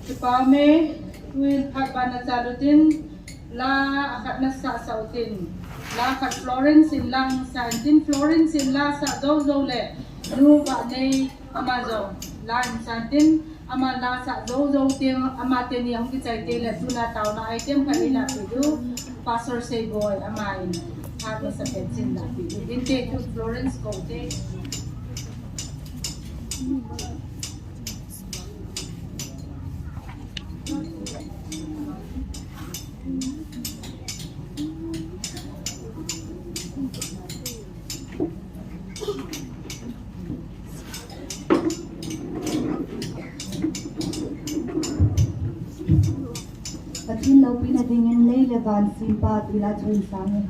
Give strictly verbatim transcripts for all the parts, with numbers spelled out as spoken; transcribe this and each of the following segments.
Kipah e, tuin phat ban na chal utin, la khat na sah sah utin, la khat Florence in la sah intin, Florence in la sah jou jou le, nu Vanei ama jong la sah intin, ama la sah jou jou teng, ama teni ahung kichai teng le, tuna taona item khat eilahpeh diu, Pastor Seiboi ama in, phat na sah pet chin lahpeh diu, dinte tu Florence Kote. Pathen loupina dingin lei le van sempa ti la chun sang e.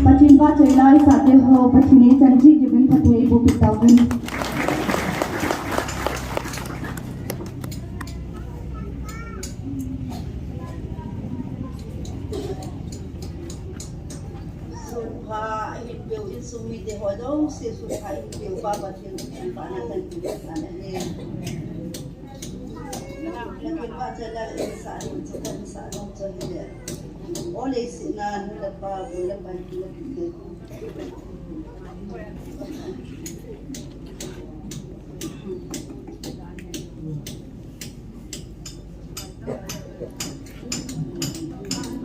Pathen vahchoi lai sah teho, Pathen in chan cheh jeh uvin phatthei eiboh peh tauvin. Sunpha ahin peh u insung mite ho jouse, sunpha ahin peh u Pa Pathen in thangvahna chan cheh jeh uvin amen. Lakin vahchoi lai in sa in sa in sa in sa in. O leiset a nu le pa, bu le pai, pi le pu te.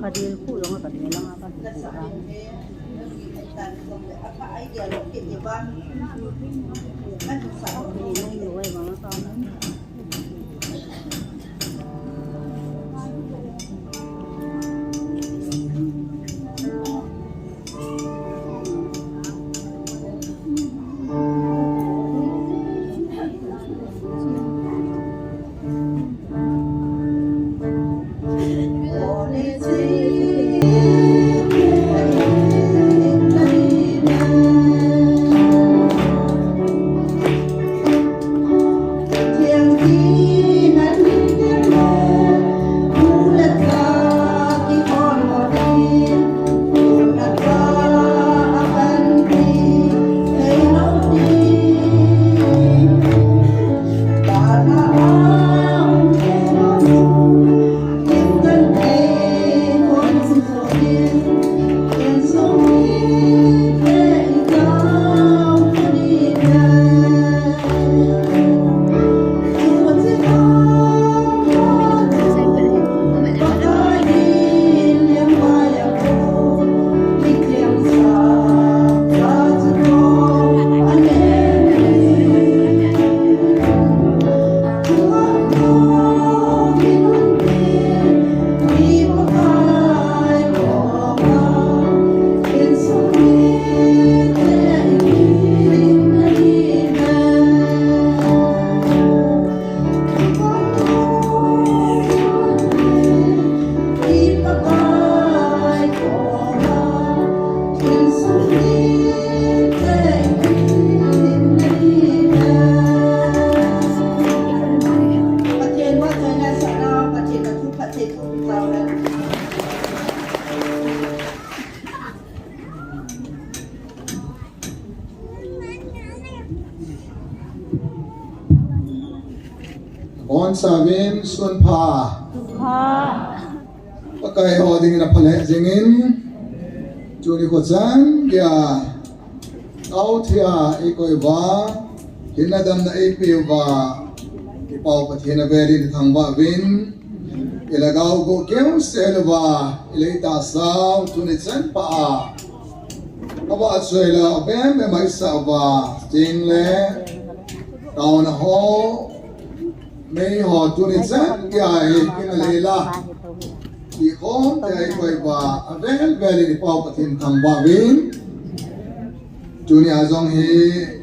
Kadil khu jong a kadil lang a kadil khu a. Boncha uvin, sun pha. Pakai ho dingin apha lheh jingin. Tuni kho chan geiya Tao thia eikoi uva, hinna damna eipeh uva, i Pau Pathen avel in ithangvah uvin, ilhagao u keu sel uva, ilei tahsa u tuni chan pha a, avahchoi la, abem bem a isah uva, chule, taona ho, mei ho tuni chan geiya hi, kin alei la. Kikhom te eikoi uva, avel vel in i Pau Pathen thangvah uvin. Tuni a jong hi,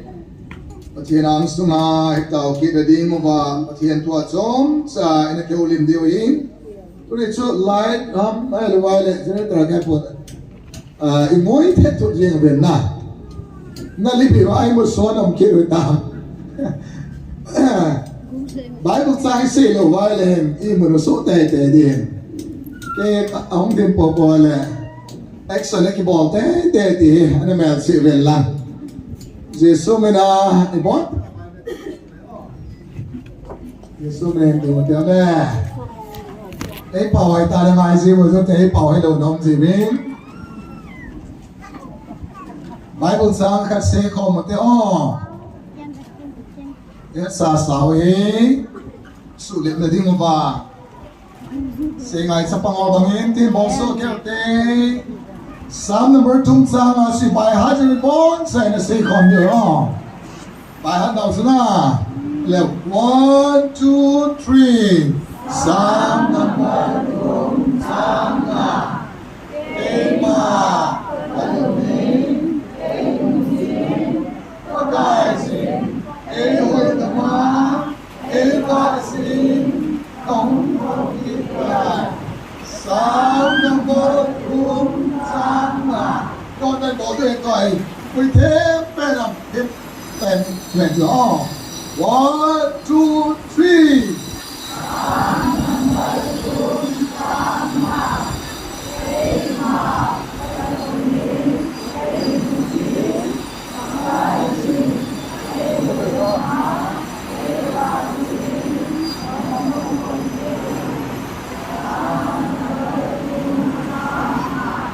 Pathen angsunga, hi tao kit ding uva, Pathen thu a chomcha, ina kihoulim diu ahin. Tuni chu light, ham, ai, le, generator, kai pon. Ah, imui thet thut jeng uvin na. Na lipi va ai mu so nam ki ru ta. Bible chang sei lou vai le hen, imu nu so tei tei ding. Ke ahung dim popo le. Action le kibol tei tei ti, ana mel sei uvin lang. Jesu mina, ibon. Jesu min in ti u te ne. Ei pao ai ta le ngai ji u te, ei pao ai lou nom ji min. Bible chang khat sei khom u te o. Ei sa sa u hi. Suhlet na ding uva. Sei ngai chapang o bangin tin bol so keu te. Psalm number thum chang a sei by heart in boncha in sei khom diu o. By heart nau suna. Left, one, two, three. Psalm number thum chang a. Keima, Pathen, Pathen, Pakai, ei hoitah ma, ei Pathen, kahung thokit lai. Psalm number thum chang nga. Koi tai bol te koi. Pui them pen am them pen pen lo. One, two, three.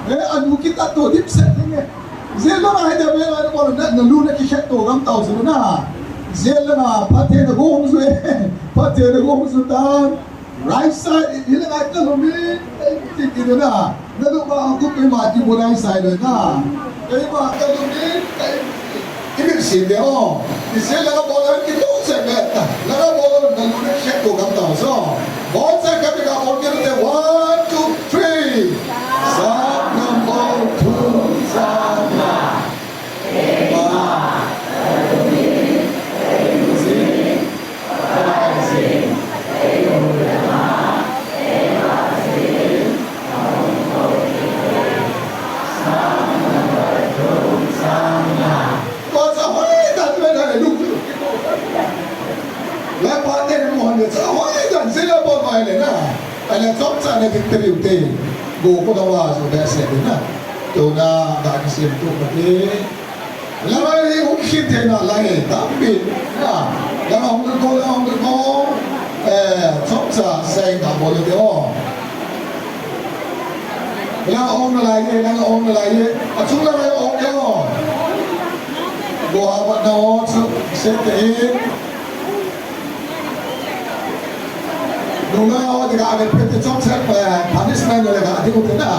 Eh, anu kita to dip set ni. Jail langa hi dia bela na bol na, na lu na kikhet to gam tao chu na. Jail langa phatthei na gong chu e. Phatthei na gong chu tan. Right side, hi langa ka lu mi, ti ti na. Na lu ma ku pe ma ti bu right side na. Pe ma ka lu mi, ka i mi si de o. Jail langa bol na ki to se be ta. Langa bol na lu na kikhet to gam tao chu. Bol sa ka bi ka bol ke te one, two, three. Psalm number two, Psalm. La pa te mo ne cha hoi dan se la bol mai le na. Ala chomcha na dik te liu te. Go ko da wa so da se na. To na da ki sim to ka te. La mai ni hung khit te na la he tam pi. Na. La hung ko, la hung ko. Eh, chomcha sai na bol te o. La ong na lai ye, la ong na lai ye. A chung la lai ong ye o. Go a ba na o chu se te. Nunga o, ti ka ave pete chomcha pa punishment le ka ti ko te na.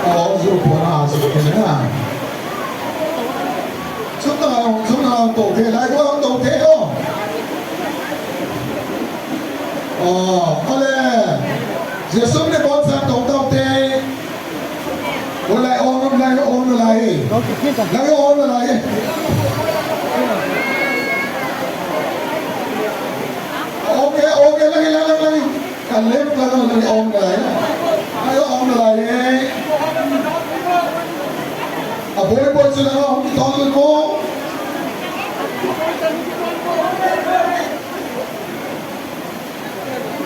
O, zu po na, zu te na. Chomcha, chomcha to te, lai ko to te o. O, ale. Jesu ne bon sa to to te. Olai, ong, lai, ong, lai. Lai, ong, lai. Okay, okay, lai, lai, lai, lai. Kalem, lai, lai, ong, lai. Lai, ong, lai. Aboi, boi, sila, ong, tong, mo.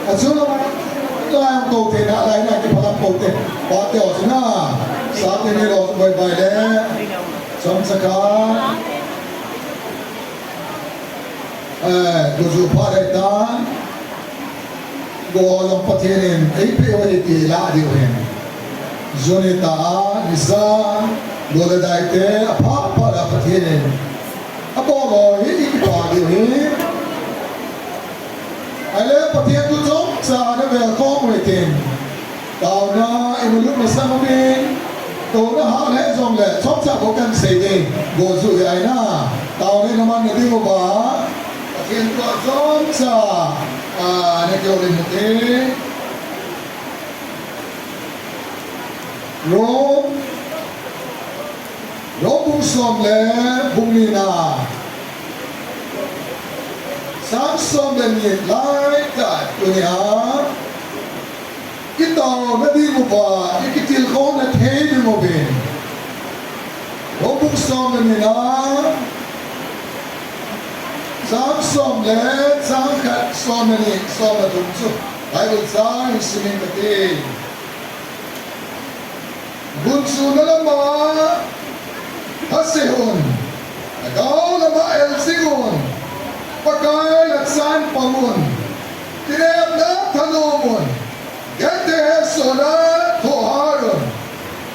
Achu la, la to te na, la na ki phalam ko te. Pa te o na. Sa te ni lo boi bai le. Chomcha ka. Eh, go zu pha le ta. Go lo Pathen in, ei pe o ei ti la diu hin. Zuni ta, nisa, go le dai te, apha pha la Pathen in. Apo lo hi, i pa diu hin. Ahile Pathen thu chomcha na vel khom u hitin. Taona i mu lut masang umin. Taona hah le jong le chomcha bou kan sei ding. Go zu hi ahi na. Taona i na man na ding uva. Pathen thu chomcha. A, na kihoulim u hite. Rome. Rome bung som le bung ni na. Chang som le ni lai tah tunia. I taona ding uva, i kitilkhouna thei ding uvin. Rome bung som le ni na. Chang som le, chang khat, som le ni, som le thum chu. Bible chang i sim inge kati. Gunchuna lama phaseihun, lhagao lama elsingun, Pakai la chanpamun, kinepna thanomun, genthei hesona thoharun,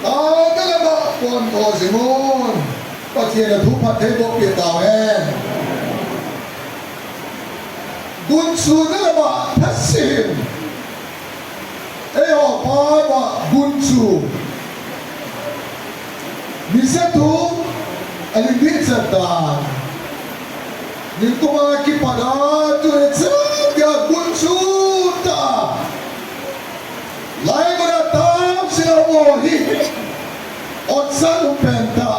taona lama pontho jingun. Pathen in athu phattheiboh peh tauhen. Gunchuna lama phaseihun. Eiho pao a gunchu. Nisa thu, aling ding chan tan. Nikum a kipat a tuni chan gei a gunchu ta. Laimun a tamsel a um u hi. Otsan um pen ta.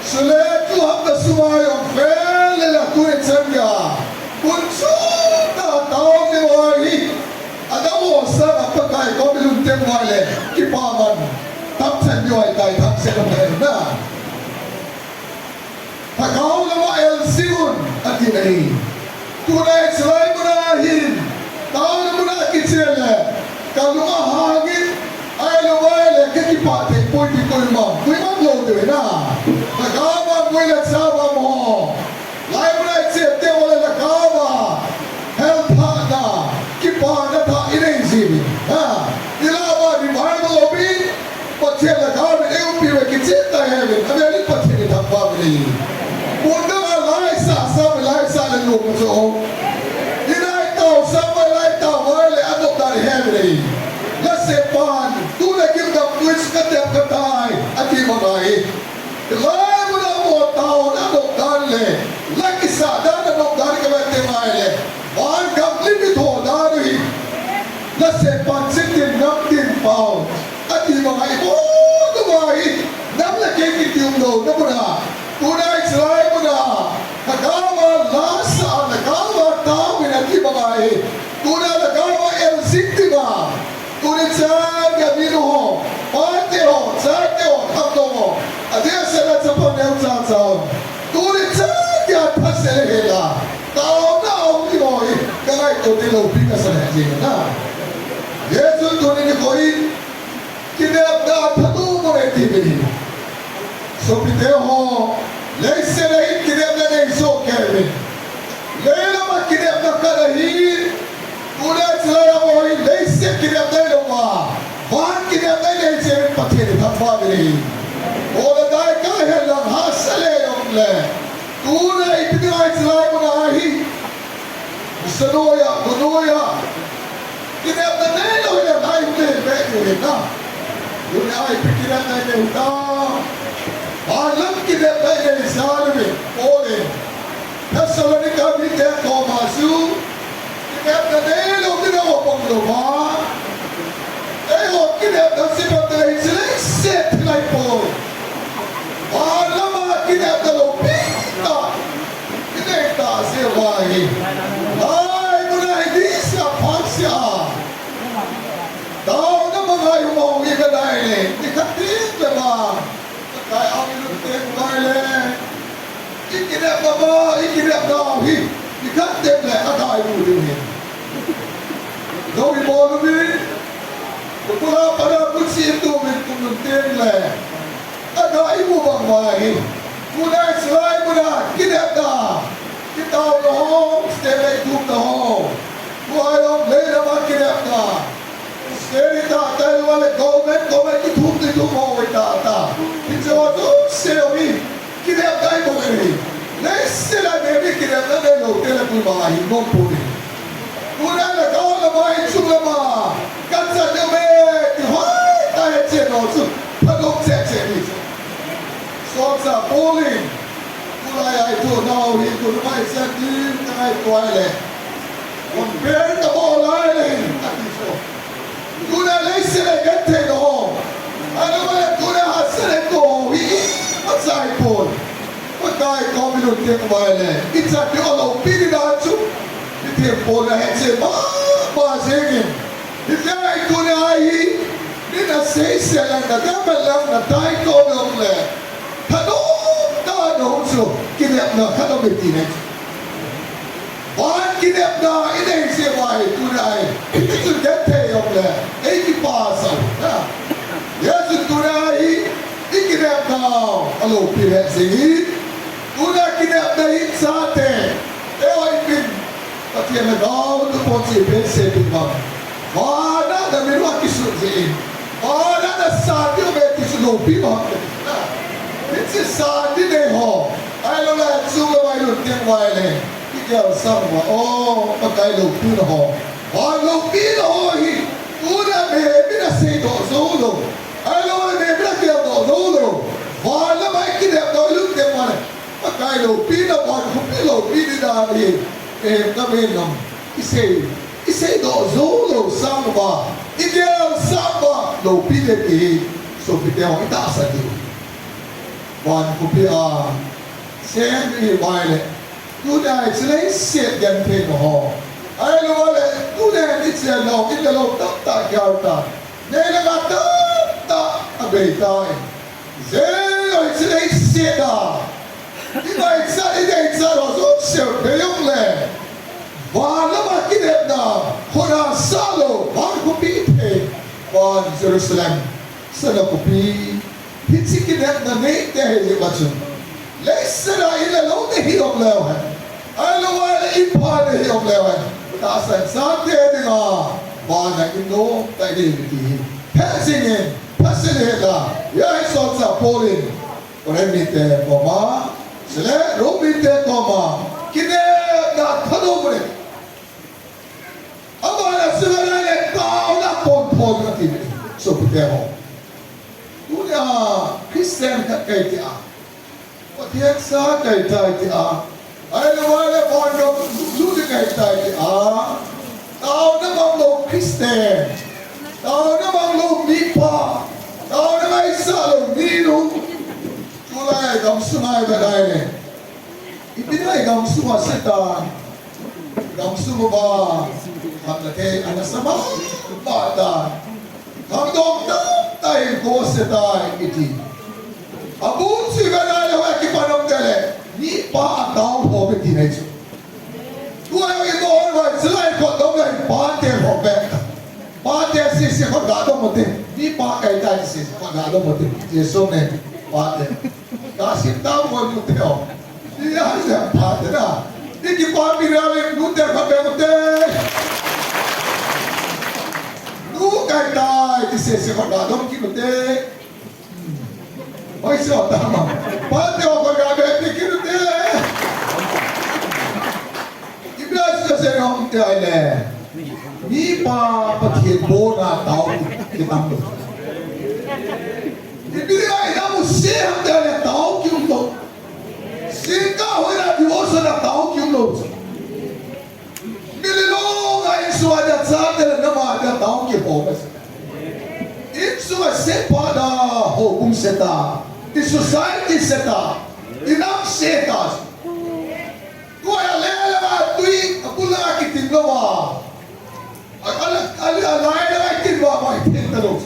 Chule tu hapta sunga jong vel le la tuni chan gei a. Gunchu ta tao te u hi. Adam u sang a Pakai kom i lungthim uva le, kipaman, tamchan diu ahitai, thangse lom le na. Lhagao lama elsingun, ati na hi. Tuna hiche lai muna hin, taona muna kichen le, ka lung ahang in, ahilou vai le, ka kipah thei poi ti koima, koima lou diu na. Lhagao a koi le chapa mo. Lai muna i chep teng ule lhagao a, help thahna, kipana thah i nei jiuvin. Ha, i lah uva revival Amen. Amen. Pathen ithangvah uvin ahi. Mun dang a laisah sah, laisah le lum chu. Ilaitao sah, ilaitao le anop dan ihet uvin ahi. Nasepan, tuna gimnamtui chu katep katai, ati bang ahi. Hilai mun a mo taona anop dan le, la kisah dan anop dan kavet teng ahile, van gam lim itho dan u hi. Nasepan, chitin namtin pao, ati bang ahi, ibon uva hi, nam le kei kiti umlouna mun a, tuna hichelai mun a, lhagao a la sah a, lhagao a taovin ati bang ahi, tuna lhagao a el jing ding a, tuni chan gei a minu ho, pate ho, chate ho, khangdong ho, adeh seh a chapang neocha cha ho, tuni chan gei a thase le hel a, taona aum ding ho hi, kangaito ding loupi kasa le jing na. Jesu tuni nikho in, kinepna thanom u nei ti uvin ahi. Sopite ho, leiset a hin kinepna nei soh kei uvin. Leilam a kinepna khat ahi, tuna hichelai a ho hi leiset kinepna hilou a, van kinepna inei cheh uvin Pathen ithangvah uvin ahi. Ole dai kahet lang hahsa le jong le, tuna ipi dinga hichelai mun a hi, Saloya, Gunoya. Kinepna neilou hile ngai hung le be diu ahi na. Tuni a ipi kinepna inei u ta. Van lam kinepna inei jal uve. Paul in Thessalonica mite koma chu kinepna neilou ding a abang lou va. Eiho kinepna chu ipi ham itile leiset thil ahipoi. Van lam a kinepna loupi tah. Inei tah jeh uva hi. Lai mun a hi dihsah phatseh a, taona manga i um u hi ve nai le, nikhat teng le vang Pakai ang i lut teng uva le, i kinepna ma, i kinepna u hi, nikhat teng le akai mu diu ahi. Jou i bol uvin, i bul a pat a kut sim tum in kum lut teng le, aga imu bang uva hi. Tuna hichelai mun a kinepna, kitaona ho, state le kithumna ho. Tua jong leilam a kinepna. State i tahtah uva le government, government kithum, kithum ho i tahtah. Hiche ho jouse hi. Kinepna i bol u ahi. Leiset a neimi kinepna neilou te le tuma hi nom poi. Tuna lhagao lama, inchung lama, kachat diu ve, ti hoitah a hetchet nau chu, thanom cheh cheh ding chu. Solchah Paul in, tulai a ithoh nau hi, tuni mai chan ding kangaito ahile, compare kabol ahile, ati chu. Tuna leiset a genthei nau ho, ahilou le tuna hahsat a tou ho hi, imacha ahipoi. Pakai kom i lut teng uva le, i chat diu aloupi ding dan chu, i thempu na hetchet mama jeng in. Hitia i tuni a hi, mi na seisel lang, na gamat lang, na taikhom jong le, thanom tah a um chu, kinepna khat aum e ti ahi. Van kinepna i nei jeh uva hi tuni a hi, hichu genthei jong le, ei kipah sah u, na. Jesu tuni a hi, i kinepna aloupi lheh jeng in, tuni a kinepna hin chate, eiho ipin, Pathen lhagao tu pon chu ipi asei peh uvem. Van a na min u akisut jeh in, van a na san diu ve ti chu loupi mong te, na. Hiche san ding nei ho, ahilou le, chung le vai lut teng uva le, i gel sang uva, o, Pakai loupina ho. Van loupina ho hi, tuna mihem in asei doh jou lou. Ahilou le mihem in agel doh jou lou. Van lam a i kinepna i lut teng uva le, Pakai loupina, van khopi loupi ding dan hi, mihem gam in jong i sei, i sei doh jou lou sang uva, i gel sang uva, loupi ding ti hi, sopite ho i tahsan diu. Van khopi a, Sen i vai le, tuni a hiche leiset genthei nau ho. Ahilou le, tuni a hiche lou, in le lou tamtah kial ta. Nei le gou tamtah abei tai. Jeng o hiche leiset a. I ngaichat, i deichat ho jouse bei jong le. Van lam a kinepna, khut a sah lou, van khopi thei. Van Jerusalem, sana khopi. Hiche kinepna nei te hi ma chun. Leiset a in le lou nei hi jong leu hen. Ahilou le in pha nei hi jong leu hen. Tahsan chate dinga, van a in nom tah i nei u ti hi. Hejing in, phasil hel a, hia hi solchah Paul in. Korin mite koma, chule Rom mite koma, kinepna thanom le. Abana sivela le taona ponpon kati le. Sopite ho. Tunia Christian khat kahi tia. Pathen cha kahi tai tia. Ahilou le bondom lu de kahi tai tia. Taona manglou Christian. Taona manglou mipa. Taona ngaisah lou minu. Tulai gamsunga ivet le. Ipi dinga igamsunga setan. Gamsunga ba. Hamna thei ana sama. Bata. Khangdong tamtah in kose tai iti. Abul chu ivet le hoi kipan um tele. Mipa atao ho be ti nei chu. Tua ipi ho vai chulai ko dong lai pate ho be. Pate sese ko ga dong mo te. Mipa kahi tai sese ko ga dong mo te. Jesu ne pate. Kasim tao mo nute ho. Iya, iya, pate na. Iki pa mi ra le nute pa be mo te. Nu kahi tai sese ko ga dong ki mo te. Oi, so tama. Pate ho ko ga be ti ki nute. Ipi dinga sese hom te ai le. Mipa Pathen bona tao kitam. Ipi dinga ina mu se ham te le tao kium lou. Singkah hoina devotion a tao kium lou. Mililunga insung a dia chate le nama dia tao kihom. Insung a sepa da, houbung seta, i society seta, i nam seta. Tua a lele a tui, abul a kitin lou a. A, a, a, a lai lai tin lou a, mai tin ta lou.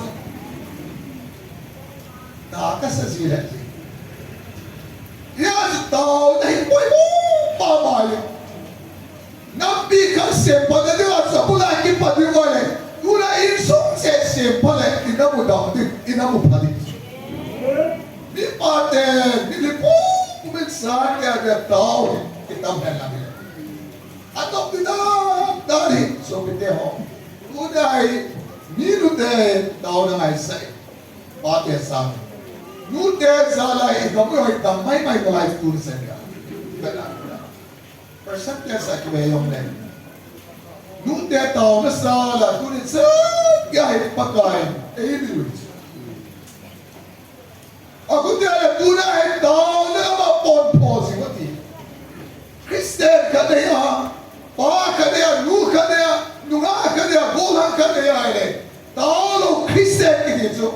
Ta ka sa ji le. Ya ji tao na hi poi mo pa mai. Nampi khat sempa na ding a, sa bul a kipat ding uva le. Tuna insung se sempa le, i na mu dam ding, i na mu pha ding. Mipa te, mi li pu, pu min sa te a de tao, kitam hen la mi le. A tok ti da, da ni, sopite ho. Tuna hi, mi nute, taona ngaisah. Pate sang. Nute jal a i gam u hoi tam mai mai nalai tuni chan gei. Percentage a kive jong le. Nute taona jal a tuni chan gei hi Pakai in eilui. Akhu te le tuna hi taona ma ponpo jing u ti. Christian khat ahi a, pa khat ahi a, nu khat ahi a, nungah khat ahi a, gollhang khat ahi a le. Taolou Christian kiti chu.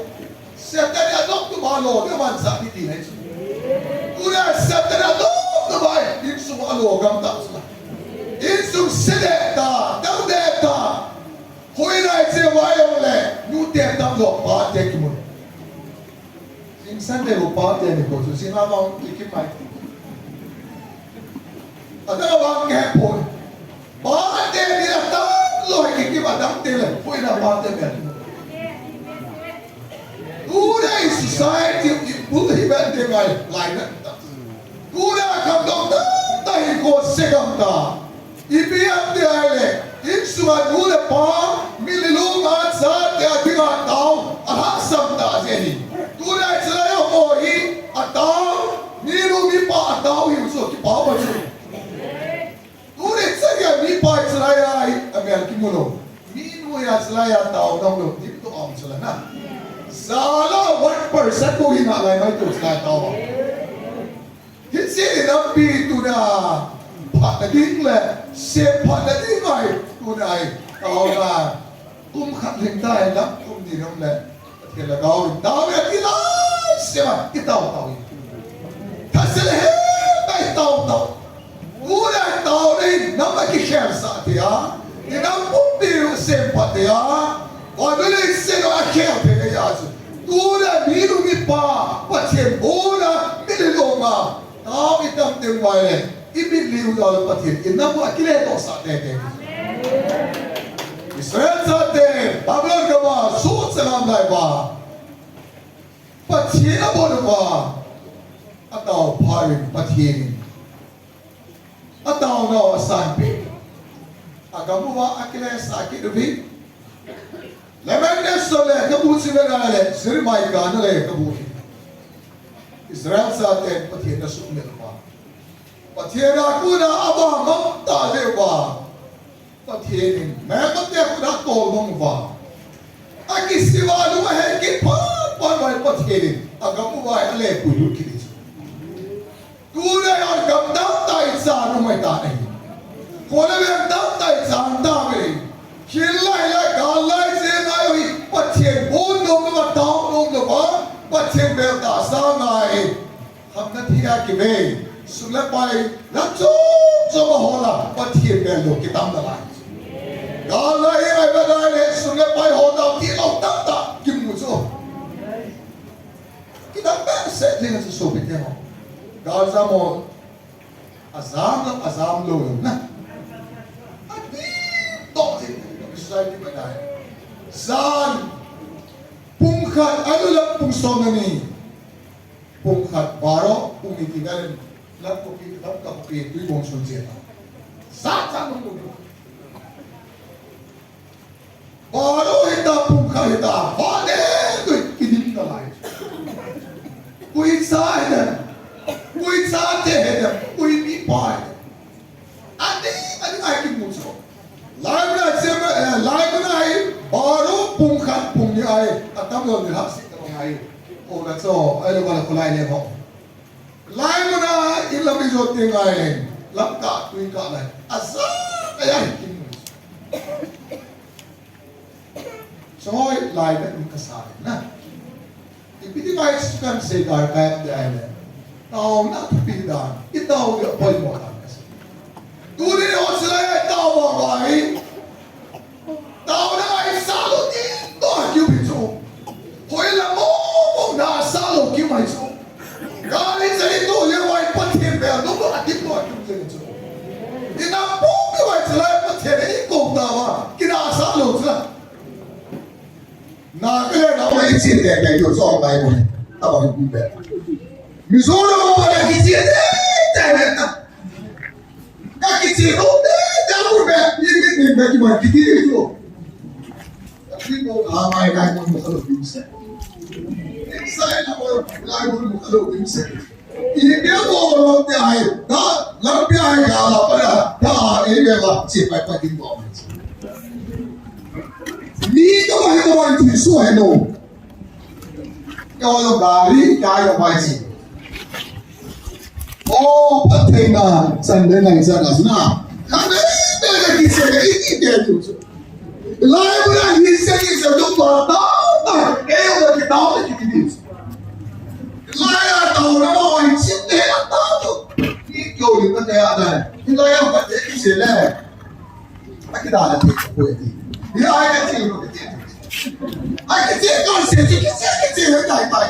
Satan in adoptu ma lo, ni man sa kiti nei chu. Tuna Satan in adoptu ma, insung a lo gam ta chu. Insung se de ta, dam de ta. Hoi nai che vai jong le, nute tam lo, pate kimu. Jing Sunday u pate ni ko chu, jing a vang kikim mai. Adang vang kipon. Pate ni la tam lo hi kikim adang te le, pui na pate ni. Tuna i society i bul hi ben te ngai, lai na. Tuna khangdong tamtah in ko se gam ta. Ipi ham ti ahile, insung a nu le pa, mi lilung a chate a dinga tao, alhahsam tah jeh ahi. Tuna i chalai ho hi, atao, minu mipa atao hi u chu kipah ma chu. Tuna i chalai a mipa i chalai a hi, amel kimu lou. Minu hi a chalai a tao dam lou, dim to am chala na. Jal a one percent bou hi nalai mai tu chalai tao. Hiche hi nampi tuna phatna ding le, semphatna ding ahi, tuna hi, taona, kum khat lhing ta hi, lam kum ni lhing le, Pathen le gao in, taona kilai sema, i tao tao in. Thase le he, tai tao tao. Tuna hi taona hi, nam akikhel sah thei a, i nam pumpi semphat thei a, Bible in seiyu akhel thei ahi a chu. Tuna minu mipa, Pathen bona, mi lilung a, tao i tam teng uva le, i mitlhi u jal Pathen in nam u akile tohsah teitei. Israel chate, Babylon gam a, suhchet a um lai uva. Pathen abol uva, atao phat in, Pathen in. Ataonau asanpeh. Agam uva akile sah kit uvin. Lamentations lekhabu chu ivet a le, Jeremiah kana lekhabu hi. Israel chate Pathen asumil uva, Pathen a kona ava ngam tah jeh uva, Pathen in Mary te khut a atol mang uva, akisih uva, alung ahei kit phat phat uva, Pathen in agam uva alepui lut kit in. Tuni a gam dang tah ichan umtai ahi. Kona gam dang tah ichan tauve. Khin lai le gal lai jeh a ngai u hi, Pathen bon nom louva, tao nom louva, Pathen bel tahsa ngai. Khamna thia kive, sum le pai, lam chom chom a hol a, Pathen bel lou kitam nalai. Gal lai hi ngai ba ngai le, sum le pai hol a, tilou tamtah kimu chu. Kidang behseh jeng chu sopite ho. Gal jam ho. Ajam lou, ajam lou lou na. Adih toh jeng, society ba ngai. Jan pung khat, ahilouleh pung som le ni. Pung khat, baro, pung ni ti ngai le, Lamka khopi, Lamka khopi, Tuibong sun jeng a. Jan jan lou lou. Baro hita, pung khat hita, vale, tui kidim nalai. Koi cha hidem, koi chate hidem, koi mipa hidem. Ani, ani ai kimu chu. Lai mun a chem, eh, lai mun a hi, baro pung khat pung ni ahi, atam lou ni hapsi tabang ahi. O na cho, ahilou le kholai le ho. Lai mun a in lam ijot teng ngai le, Lamka tui kah lai. Ajat a ahi kimu. Choi lai na in kasa na. Ipi ti ngai chu kasei dar kai ti ahile. Taona thupi dan. Itao le apoimo dan kasei. Tuni ho silai tao va vai. Taona ngai sa lou ti to kiu pi chu. Hoilam mo mo na sa lou kiu mai chu. Gari chai to le vai Pathen bel lou lou ati to kiu jeng chu. Ina po mi vai silai Pathen ei kou ta va. Kina sa lou chu. Na kale na mai chi te te yo so mai mo. Aba ku be. Mizoram a kiche teitei na. Kakiche lou teitei lou be, ni ni ni be ki ma kiti ni tu. Ni mo a mai kai mo mo kalo bimse. Sai na mo lai mo mo kalo bimse. Ibe mo lou te ai, da, lampi ai ga la pa da, da, ibe ba, chi pai pa ding mo. Ni to ba ni to ba ni su ai no. Ka lo gari, ka lo pai chi. O, Pathen na, Sunday night sa na suna. Ka ne, ne, ne, ki se, ki, ki, ki, ki, ki. Lai bu na, ki se, ki se, tu pa, ta, ta, e, o, ki, ta, ki, ki, ki. Lai a, ta, na, ma, wa, chi, ne, ta, tu. Ki, ki, o, ni, ta, ta, ta. Ki, lai a, pa, ki, ki, se, le. Akidana thei ko ti. Ni ai ka thei ko ti. Ai ka thei ko se ti, ki thei, ki thei, tai, tai.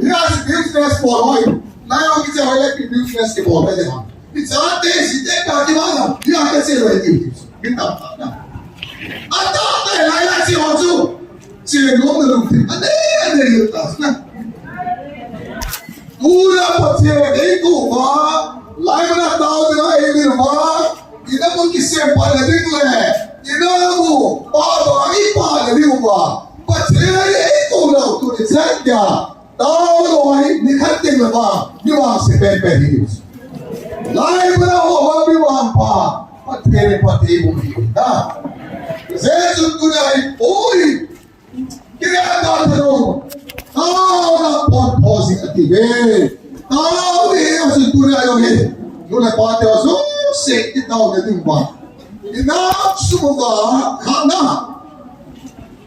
Ni ai business ko hoi. Na yo ki thei hoi le business ki bol pe de ha. Ni cha te si te ka ti ma na. Ni ai ka thei hoi ti. Ni ta ta na. Ata te lai la thei ho chu. Thei no na lu ti. Ane, ane yo ta na. Ula pa thei de ko ba. Lai ma na ta de ai ni ba. Ina bu kisemphat na ding le, ina bu, pa ba, i pa na ding uva. Pathen in ei kou lou tuni chan geiya. Tao lou hi, ni khat ding le ba, mi vangse penpen hi. Lai mun a ho ba mi vangpha, Pathen in phatthei boh hi. Ha? Jesu tuni a hi, oi, Kile ta ta lo. Tao na pon pon si ati ve. Tao ni asu tu na yo he. Yo na pa te asu se ti tao na ding ba. Ina su ba ka na.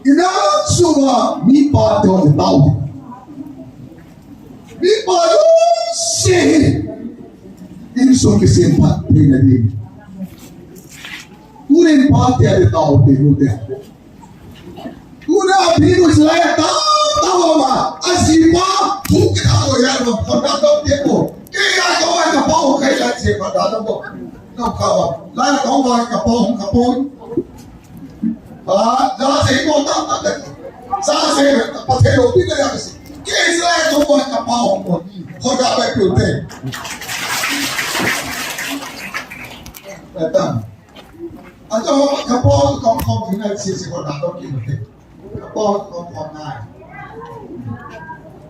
Ina su ba mi pa te asu tao. Mi pa lo se. In so ki se pa te na ding. Tunin pa te asu tao te no te. Tuna a phi nu silai a ta, ta wa ma, a si pa, thu ki tha lo ya lo, ko ta to te ko. Ke ya ko wa ka pa ho kai la se pa da to ko. No ka wa, la ko wa ka pa ho ka pa ho. Ba, la se ko ta ta ta. Sa se, pa te lo pi ka ya se. Ke silai ko wa ka pa ho ko. Ko da ba pi te. Ta ta. Ato, ka pa ho kong kong hinai si si ko na to ki mo te. Ka pa ho kong kong nai.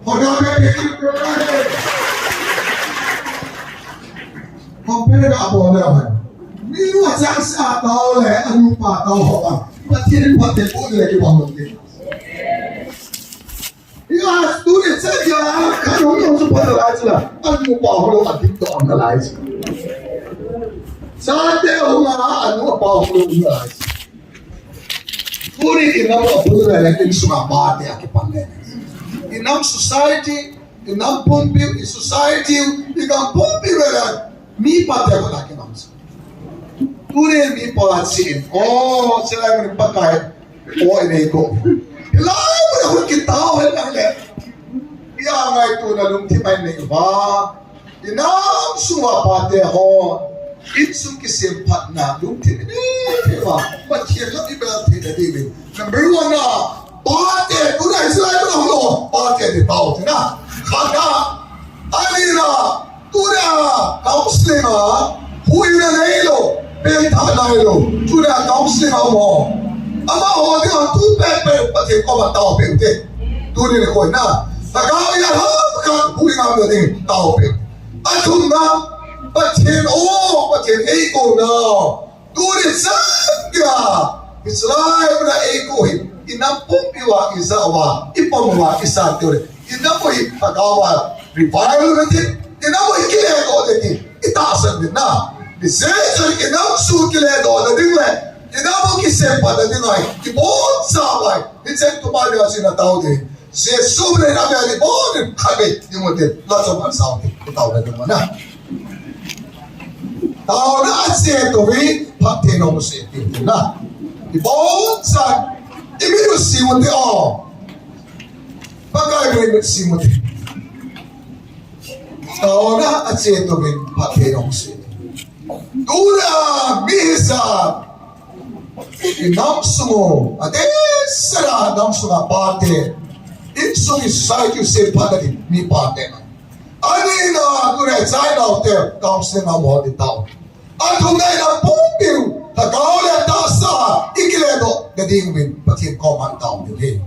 Hona be be ki ko na he. Compare ka abo le hai. Mi nu a chang sa tao le, anu pa tao ho a. Pathen pha te ko le ki ba ho te. Ia, tu ni sa ya, ka nu nu su pa la chu la. Anu pa ho lo a ki to na lai chu. Sa te ho ma, anu pa ho lo na lai chu. Tuni i nam a bul le le, insunga pate a kipan le. I nam society, i nam pumpi, i society, i gam pumpi le le, mi pate a kona kinam sa. Tuni mi pa a chin. Oh, chilai mun Pakai. Oh, i nei ko. Hilai mun a kitao he le. Ia ngaituna lungthim a i nei uva. I nam sunga pate ho, insung kisemphatna, lungthim i nei thei uva, Pathen lam i bel thei na dingin. Number one a, pate, tuna Israel na ho, pate ni tao te na. Khat na, ani na, tuna counseling a, hui na nei lou, pe tha nei lou, tuna counseling a mo. Amaho ding a tu pe pe, Pathen koma tao pe te. Tuni ni koi na. Lhagao a ham khat hui ngam lou ding tao pe. Athumna, Pathen o, Pathen ei ko na. Tuni chan dia. Israel na ei ko hi. I nam pumpi uva, i ja uva, i pom uva, i sa te le. I nam u hi Lhagao a revival na ti. I nam u hi kile ko te ti. I tahsan na. I se chan i nam su kile ko na ding le. I nam u kisemphat na ding ai. I bon sa ai. I chen tu ma dia sin na tao de. Jesu le na be ni bon khabe ni mo te la chom an sao te tao le mo na. Tao na a che to vi pha te no se te na. Ni bon sa i mi no si mo te o. Pakai mi si mo te. Tao na a che to vi pha te no se. Tuna mi sa. I nam sung u, ate sara nam sung a pate. Insung i sai ki se pate di, mi pate na. Ani na, tuna chai na te, counseling a mo di tao. Athumna i nam pumpi u, Lhagao le tahsa, i kile do, de ding vin, Pathen koma tao di he.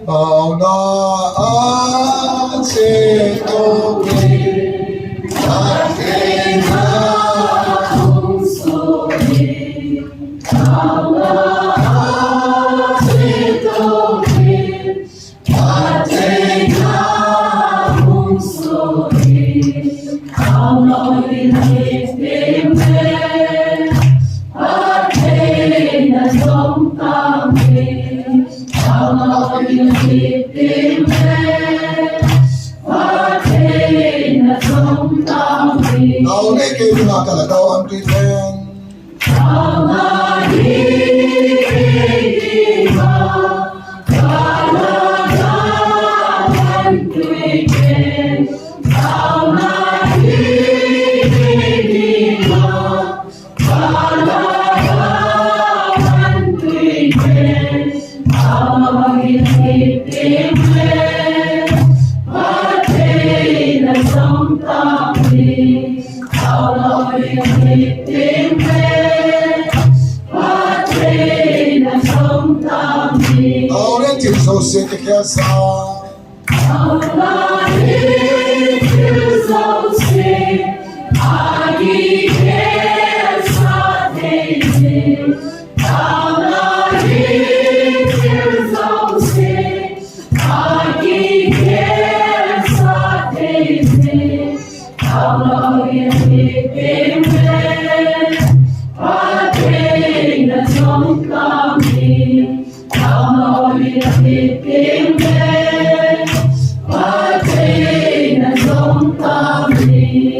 Auna a che to ve, a che na hung so ve. Auna a che to ve, a che na hung so ve. Auna a che to ve, a che na hung so ve. Tao le ke na ka la tao an tui pen. Aure tin so se te kya sa.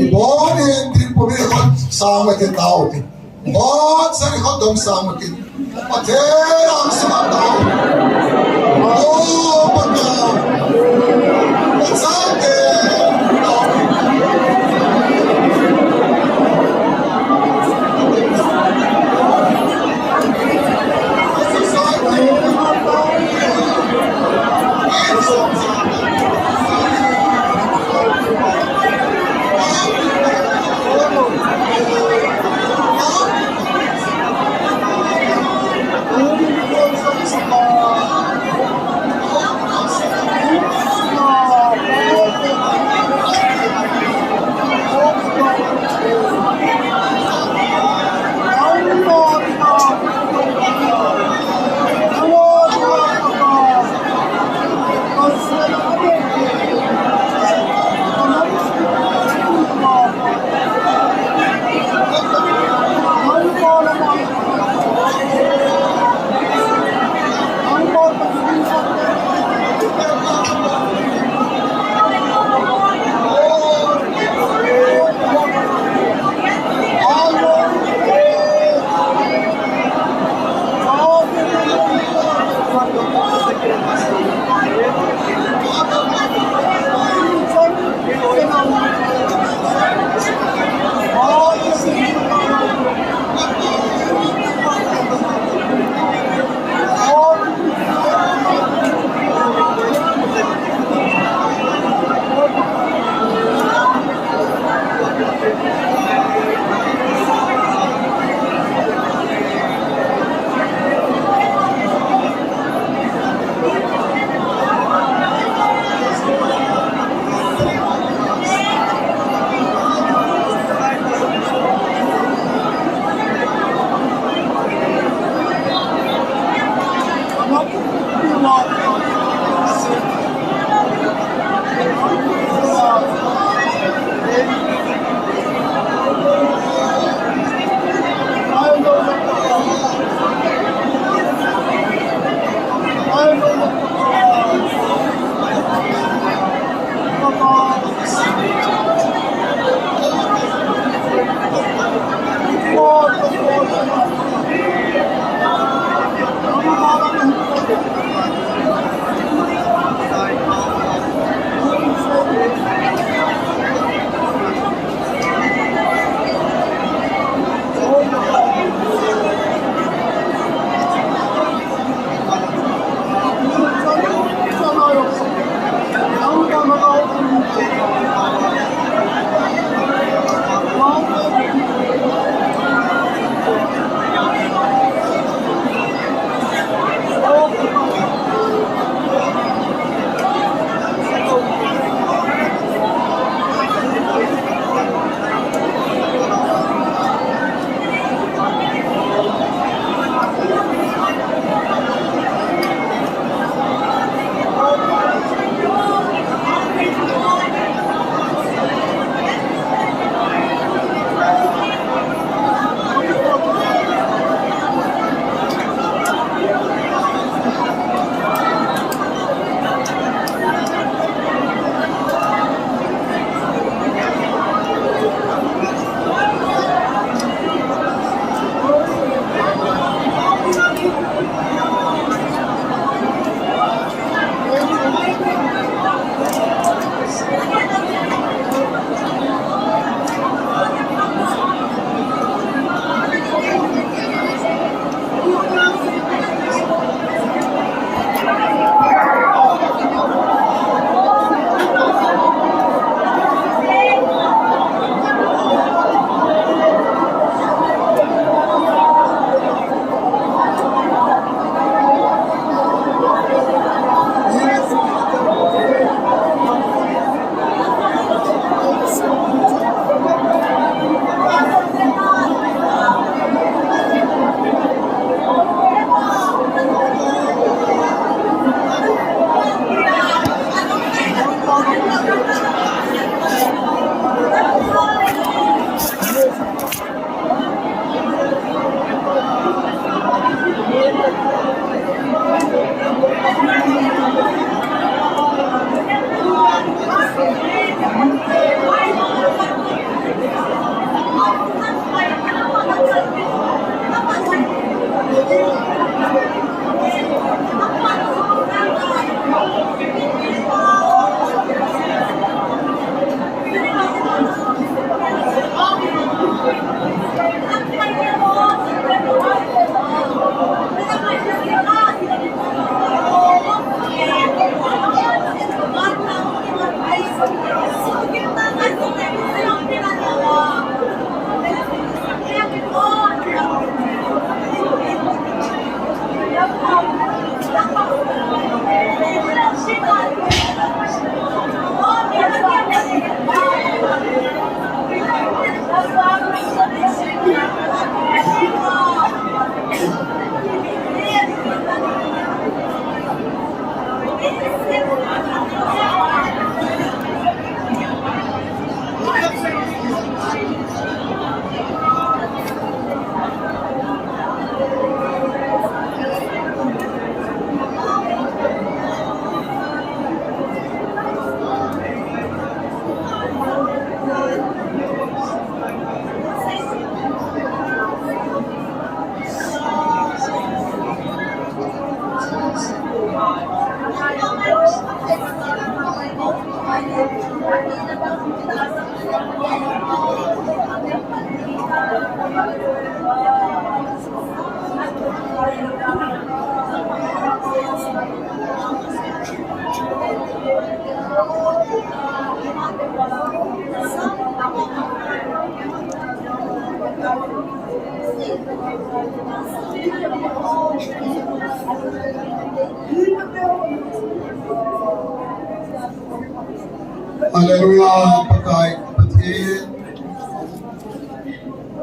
Ibon in tin pumi khot sang ma tin tao tin. Ibon sani khot dom sang ma tin. Pathen ang sang tao. Oh, Pathen. Pathen. Hallelujah, Pakai Pathen.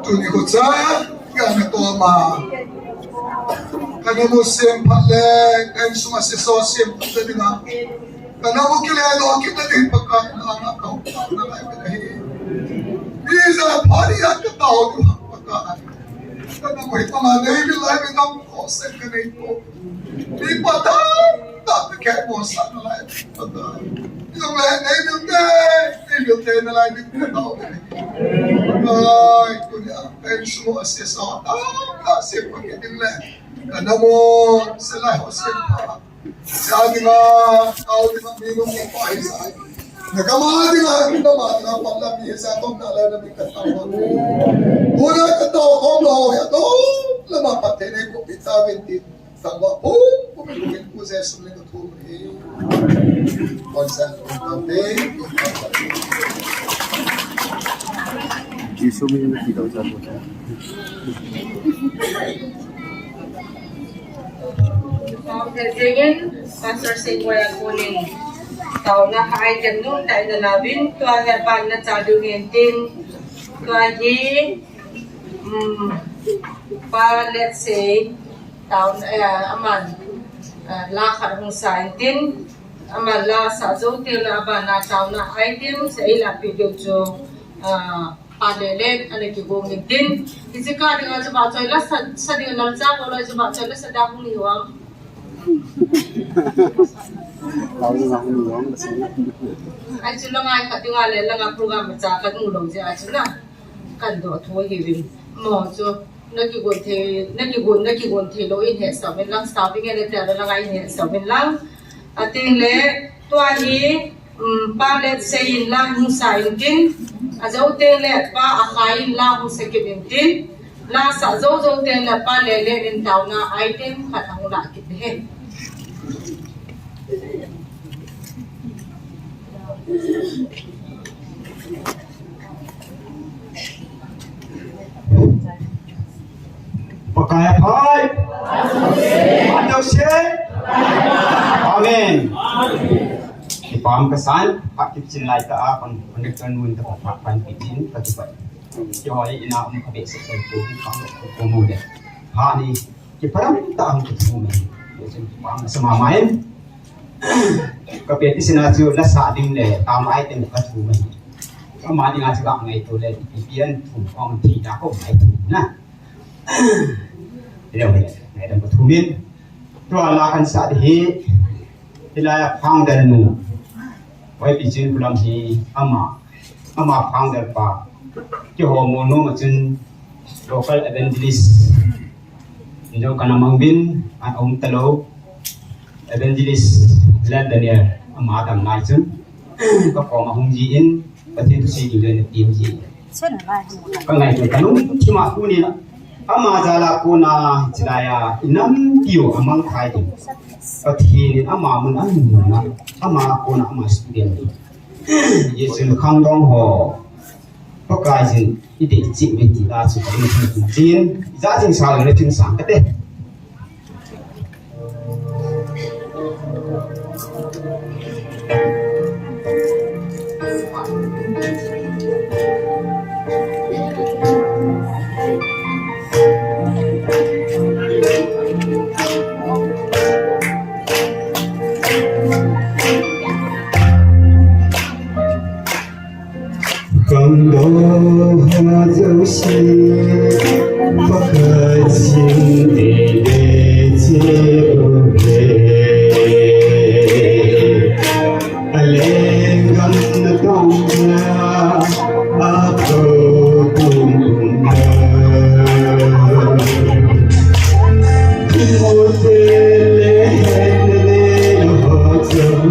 Tuni ko cha, ka na to ma. Ka na mo sem phat le, ka insung a si so sem phat le na. Ka na mo kile do kit na din Pakai na na ka na lai ka hi. Ni za pha ni ya ka tao tu Pakai. Ka na mo hi pa ma nei mi lai mi dam ko se ka nei ko. Ni pa ta ta ke mo sa na lai pa ta. Ni dong lai nei mi te, nei mi te na lai ni ka tao. Ai, ko ni a, ka insung a si so ta ta se pa ke din le. Ka na mo se lai ho se pa. Sa dinga, kau dinga, mi nung ko pa hi sa. Na kama dinga, na ma dinga, pam la mi sa, tom na la na mi ka tau. Pura ka tau, kom lo, ya to, la ma pa te ne ko pita venti. Tangwa, oh, ko mi ko mi ko se sum le ko thum ni. Kon sa, ko ta te. Jisu min na ki dau sa ko. Tau te jingin, Pastor Singwaya kunin. Tau na hai ken nung tai na la vin, tua le ban na cha du ngin tin. Tua hi, um, pa, let's say, tau, eh, aman, eh, la khat hung sa in tin. Aman la sa zo te la ban na tau na ai tin, sa ila pi du chu, ah, Pa le le, ana kigong in tin. Hiche ka dinga chu ba choi la sa, sa dinga lam cha ko lo chu ba choi la sa da hung ni wang. Lau ni wang ni wang la sa. Ai chu la ngai ka dinga le la nga program cha ka nu lo je ai chu na. Kan do tho hi vin. Mo chu na kigon the, na kigon, na kigon the lo in he sa vin lang sa vin nge le te la ngai he sa vin lang. Atin le tua hi Um, pa le sei in la hung sa in tin, a zo teng le pa a khai in la hung sa kit in tin, la sa zo zo teng le pa le le in tau na ai teng khat a hung la kit hen. Pakai aphai. Amen. Kipah kasan, pa kichin lai ta a, pan, pan kan nun ta pa, pan kichin, pa kipai. Kihoi ina um ka be se ko ko ko mo de. Ha ni, kiparam ta um ko mo. Kipah sama main. Ka pe ti sina chu la sa ding le, tam ai ten ka thu mai. Ka ma ding a chu ka ngai to le, ti pian thu kong ti ta ko mai thu na. Leo le, ngai dam ka thu min. Tua la kan sa di hi, hilai a founder nu. Wai pi chin kulam hi ama, ama founder pa. Kihou mo nu ma chin local evangelist. Injo kana mang bin, an um talo. Evangelist Len Daniel, ama dam ngai chun. Ka koma hung ji in, Pathen thu sei ding le na tim ji. Ka ngai tu ka lungthim a tuni na. Ama jal a kona chilai a inam tiu amang khai ding. Pathen in ama mun a mun na. Ama kona ama student ding. Jesu khangdong ho. Pakai jin i dei chih ve ti la chu ka ding chun chin. Ja jing sa le chun sang ka te. Kangdo ha jausi, Pakai jin i dei chih uve. Aleng gam na tong na, a ko tum na. Mo te le hen le ho jam.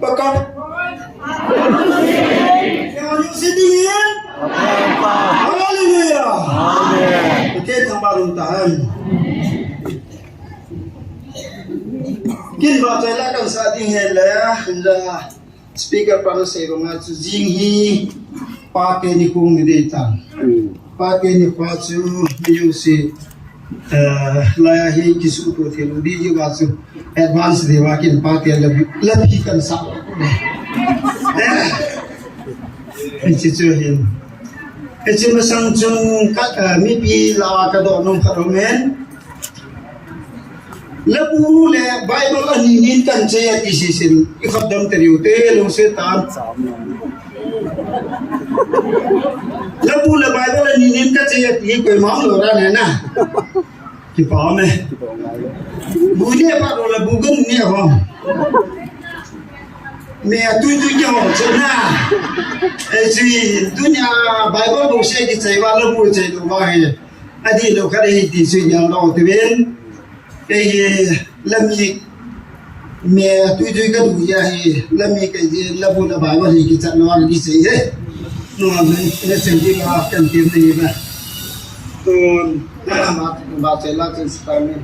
Pakai. Hallelujah. Amen. Okay, thangba lum tahen. Kin ba chai la kan sa ding he le, hinja speaker pa na sei ko nga chu jing hi pate ni kong ni dei ta. Pate ni pa chu music, eh, laiya hi kisuto thei lou ding hi va chu advance dei va kin pate la, la phi kan sa. Eh, hiche chu hin. Hiche masang chun ka, eh, mipi la ka doh nom khat um in. Labu le Bible ani nin kan chai a ti sisin, i khat dam teriu te lungset tan. Labu le Bible ani nin ka chai a ti koima um lou ra ne na. Kipa me. Bu ne pa ro labu gan ne ho. Me a tui tui ke ho che na. E chi tunia Bible bou se kichai va labu chai lou va he. Adih lou khat ahi ti chu i gel lou uvin. Kei hi lami me tui tui ka du ya hi, lami kei hi labu le Bible hi kichat lou a kichai he. Nungah le chen ding a kan ti ni na. Tun, ma, ma, che la chen sta ni.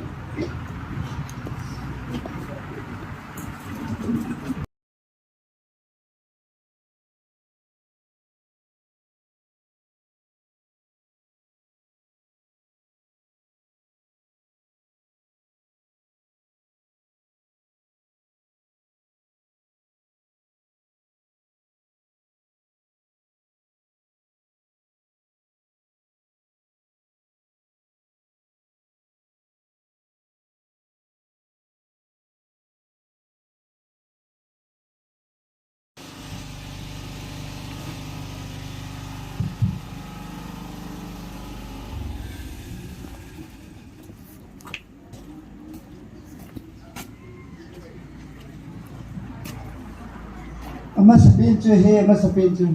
Amasapen chu he, amasapen chu.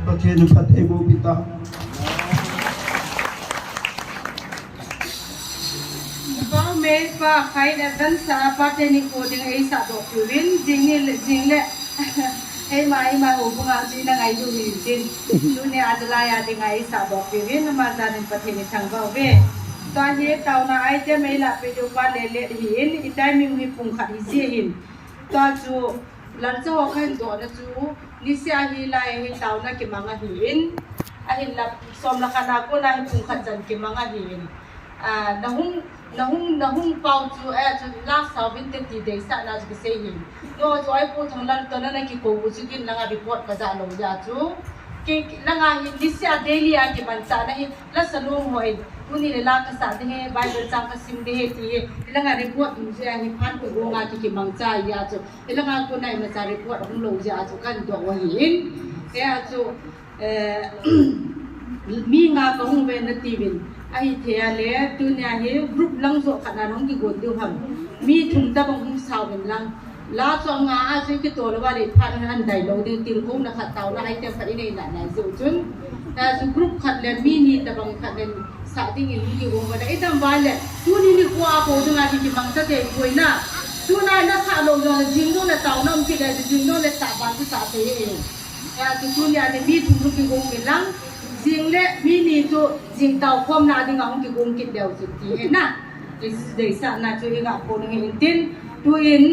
Pathen in phattheiboh peh ta. Pau Mei pa khai le gan sa pa te ni ko ding ei sa doh piu vin, jing ni le, jing le. Ei ma, ei ma ho bunga ji na ngai du hi tin. Tuni a July a ding ei sa doh piu vin, ama jan in Pathen i thangvah uve. Tua hi taona item ei la pe diu pa le le hi in, i timing hi pung khat hi ji hin. Tua chu Lalcha ho khan dohna chu, niseh a hi lai hi taona kimang ahi in, ahinla som le khat a kona hi pung khat jan kimang ahi in. Ah, na hung, na hung, na hung pau chu, eh, chu last sauvin te ti deisahna chu kisei hin. No chu ai Pu Thanglal toh na na kikou u chu kin langa report ka ja lou jeh a chu. Ki, ki langa hi niseh a daily a kimanchahna hi, la salung ho in, tuni le la ka sa de he, Bible chang ka sim de he ti he, langa report ding jeh a hi phan ko gonga ki kimangcha jeh a chu. Hilanga kona imacha report hung lou jeh a chu kan doh u ahi in. Hia chu, eh, mi nga ka hung ve na ti vin. Ahithei a le, tunia hi group lang joh khat na hung kigon diu ham. Mi thum tabang hung sao vin lang. La chu anga a chu kitoh lou a le phat na an dai lou ding tin ko na khat taona item khat i nei na nai jeh u chun. Hia chu group khat le mi ni tabang khat le Sa ding in hung kigong uva, i dam uva le, tuni nikho a bou dinga ki kimangcha thei poi na. Tuna na sa lou jong le, jing jong le taona um kit le, jing jong le sa ban chu sa thei e. Hia chu tunia ni mi thum hung kigong in lang, jing le mi ni chu jing tao khomna dinga hung kigong kit leu chu ti ahi na. I deisahna chu i ga phon u ahi in tin, tuin,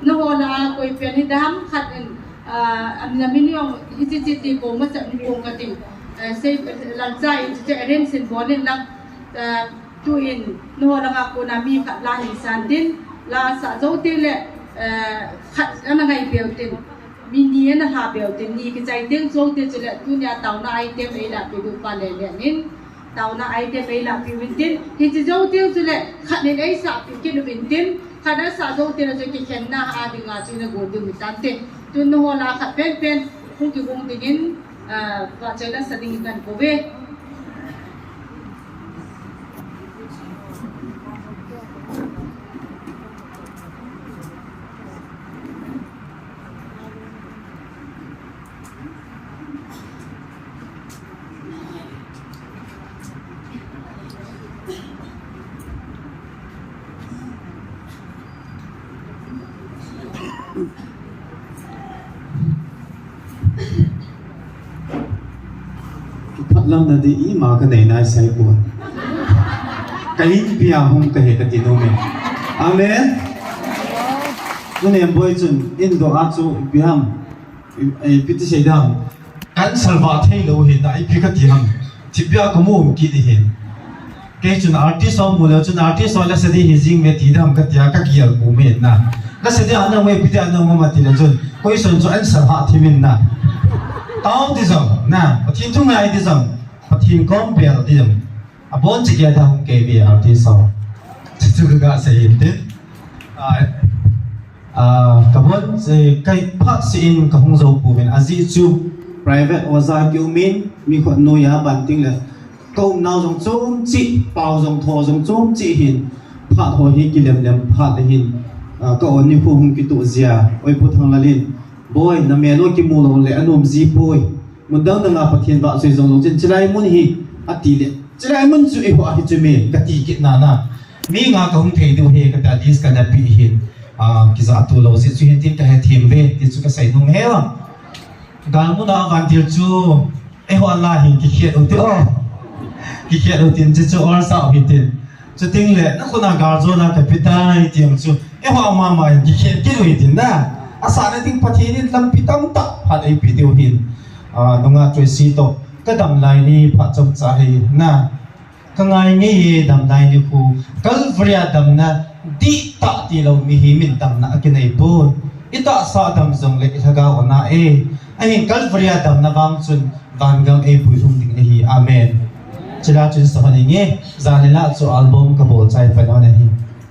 nangho lah a koi pen hi dam khat in, ah, a min jong hiche che ti ko masa um kong kati. Eh, sei, Lalcha in chu arrange in bol in lang, eh, tuin, nangho langa kona mi khat la hin san tin, la sa jou teng le, eh, khat ana ngai peh u tin, mi ni ana lha peh u tin, ni kichai teng jou teng chule, tunia taona item ei la peh diu pa le le in, taona item ei la peh u vin tin, hiche jou teng chule, khat nin ei sa peh kit u vin tin, khat a sa jou teng le chu kikhenna a dinga chu na gon diu hi tante. Tun nangho lah a khat pen pen, hung kigong dingin, Ah, vahchoi la sa ding kan kouve. Kiphatlamna di ima kanei nai sai pon. Ka inpi a hung kahi kati nom e. Amen. Nunem boi chun indoh a chu ipi ham. I, ipi ti sei dam. Kan salvah thei lou hi na ipi kati ham. Thipbeh a kamu um kit ahin. Kei chun artist ho mu leu chun artist ho la sa di hi jing ve ti dam katia ka kial pu me na. La sa di ana ngai pi ti ana ngom ati leu chun. Koi son chu an salvah thim in na. Tao ti jong na. Pathen thu ngai ti jong. Pathen kom bel ti jong. Abon cheh kia da hung kei ve artist ho. Chu chu ka ga sei in tin. Ah, Ah, kabon, eh, kai phat se in kahung jou pouvin ajeh chu private oja kium in mi khut noiya ban ting le kaum nau jong chom cheh, pao jong tho jong chom cheh hin phat ho hi kilem lem phat le hin, ah, ka on nikho hung kitoh jia, oi Pu Thanglal in, boi, na mel u kimu lou le anom ji poi. Mun dang dang a Pathen vahchoi jong lou chin, chilai mun hi, ati le, chilai mun chu eiho ahi chu me, kati kit na na. Mi nga kahung thei diu hi, kati a list kana pe hin, ah, kija tu lou jeh chu hin tin kahe them ve, ti chu kasei nom e. Gal mun a vantil chu, eiho la hin kikhet u ti o. Kikhet u tin chu chu or sa u hi tin. Chuting le, na khut a gal jo na kape tai, ti ang chu, eiho mama hin kikhet kit u hi tin na. Asah na ding Pathen in lampi tamtah phat eipe diu hin. A, nunga Tracy toh, ka dam lai ni phat chomcha hi na. Ka ngai ngei e dam lai ni khu, Calvary a damna dihtah tilou mihem in damna akinei poi. I tahsa dam jongle i lhagao ana e. Ahin Calvary a damna vang chun vangam eipui lhung ding ahi. Amen. Chule chun sa hon inge, jan hi la chu album ka bol chai pa lhon ahi.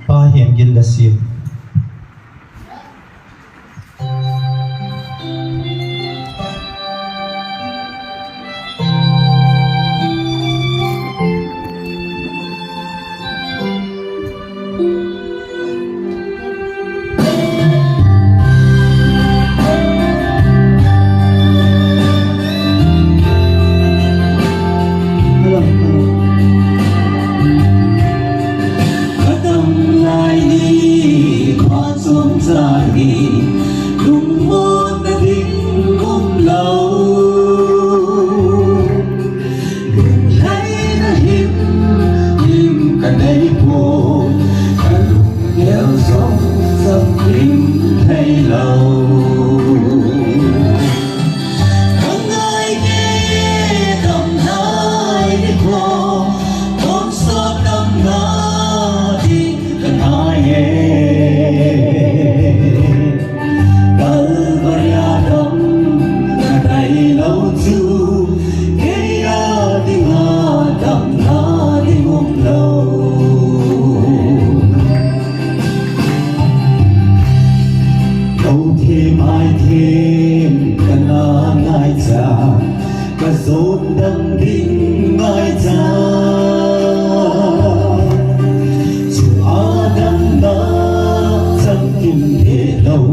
Pa Hemgin Lasiam. Ka dam lai ni, kho chomcha ni, lungmonna ding umlou. Lunglhaina himhim ka nei poi, ka lunggel jong chang him thei lou. Ka ngai e dam lai ni khu, tonsot damna ding ka ngai e. Calvary a damna tailou chu, kei a dinga damna ding umlou. Lou them ai them ka na ngaicha, ka jot dam ding ngaicha. Chua damna chang kim helou,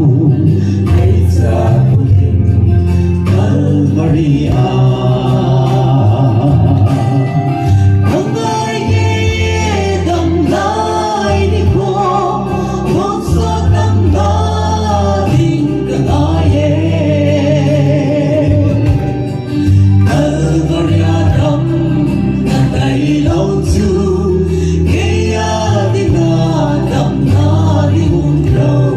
ngaicha puhin Calvary a. Ka ngai e dam lai ni khu, tonsot damna ding ka ngai e. Calvary a damna tailou chu, kei a dinga damna ding umlou.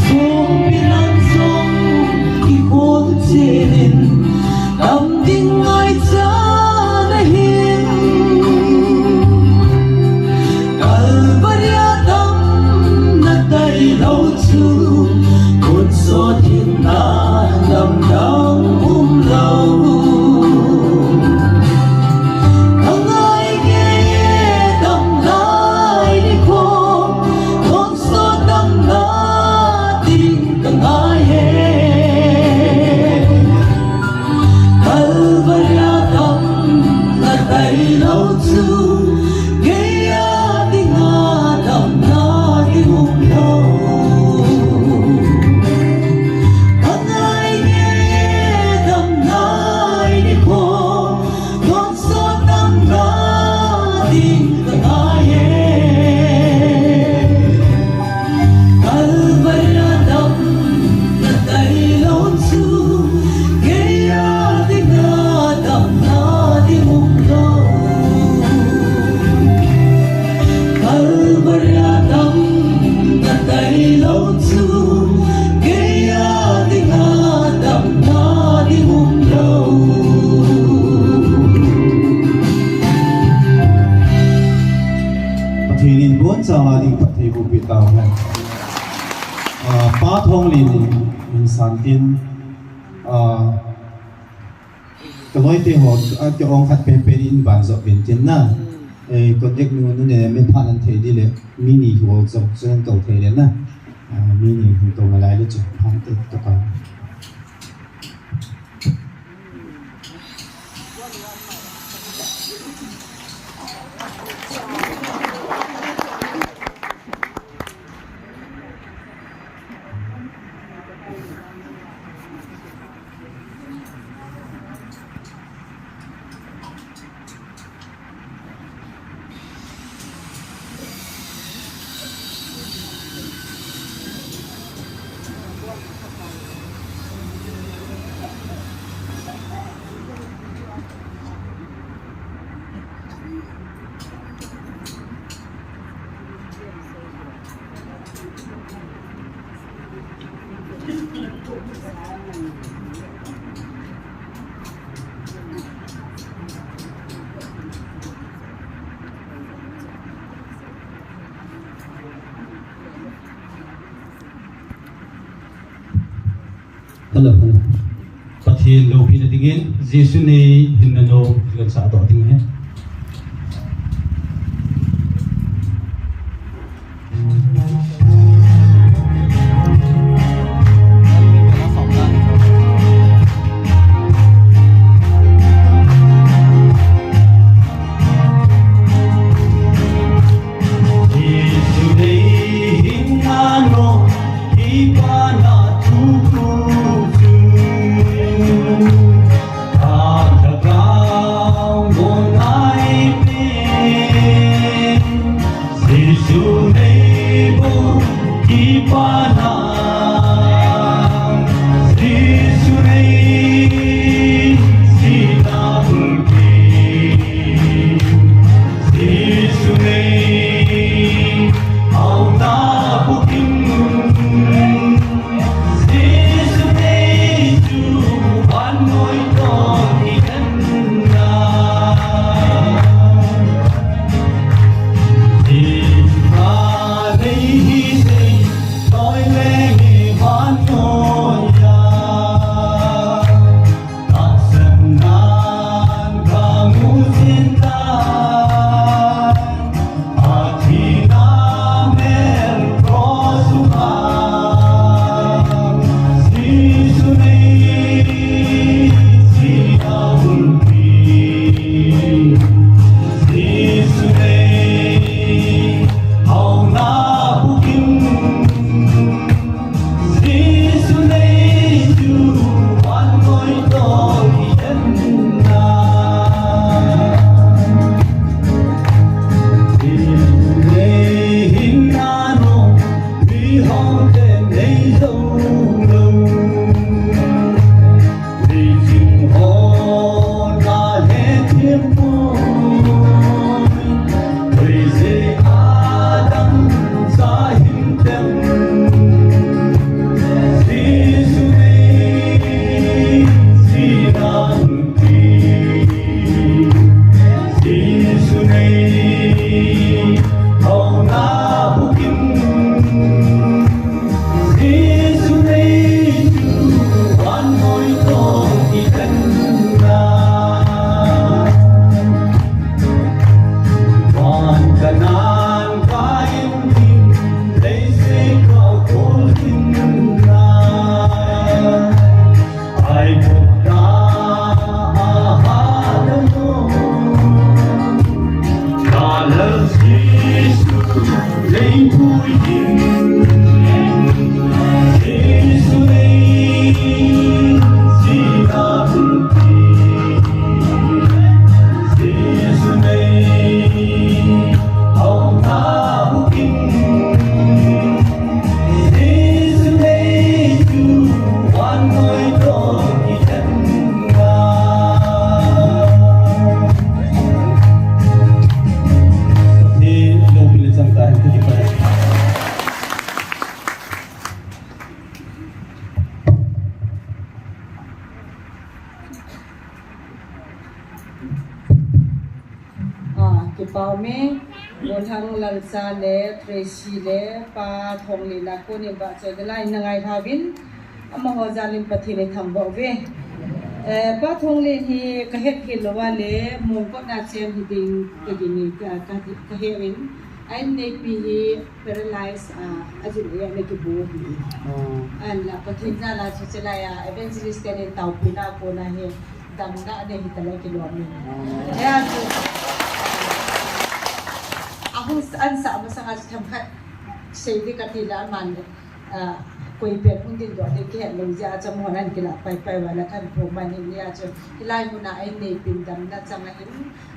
Songpi lam jong kihol chen in, dam ding ngaicha nahin. Calvary a damna tailou chu, tonsot hinna dam dang umlou. Ka ngai e dam lai ni khu, tonsot damna ding ka ngai e. Calvary a damna tailou chu, kei a dinga damna ding umlou. Ka ngai e dam lai ni khu, tonsot damna ding ka ngai e. Calvary a damna tailou chu, kei a dinga damna ding umlou. Calvary a damna tailou chu, kei a dinga damna ding umlou. Pathen in abonchauvin phatthei boh peh tauhen. Ah, Pa Thonglen in, in san tin, ah, ka loite ho, ah, kei ong khat pepe in ban jop uvin tin na. Eh, contact nu, nu ne, mi phat nan thei di le, mi ni ho jop, chen kou thei le na. Ah, mi ni hin kou nalai le chu, phat te to ka. Hello, hello. Pathen loupina dingin, Jesu nei hinna nou, lensah doh ding ahi. Ah, kipa ume, Golhang Lalcha le Tracy le Pa Thonglen a konin vahchoi nalai nangai lhauvin, amaho jalin Pathen ithangvah uve. Eh, Pa Thonglen hi kahet hel louva le, Mongkot na chem hiding kagingei ka, ka, kahet in, a inneipi hi paralyze, ah, ajin a le kibu hi. Oh. Ahinla Pathen jal a chu chelai a evangelist tenin taopina kona hi damna anei hita le kilom in. Oh. Hia chu ahung ansah masang a chu themkhat sei ding kati le aman, ah, koi pen hung dingdoh ding kihet lou jeh a chu amahon ahin kilah paipai uva le kahin phongman in, hia chu hilai muna a inneipin damna chang ahin,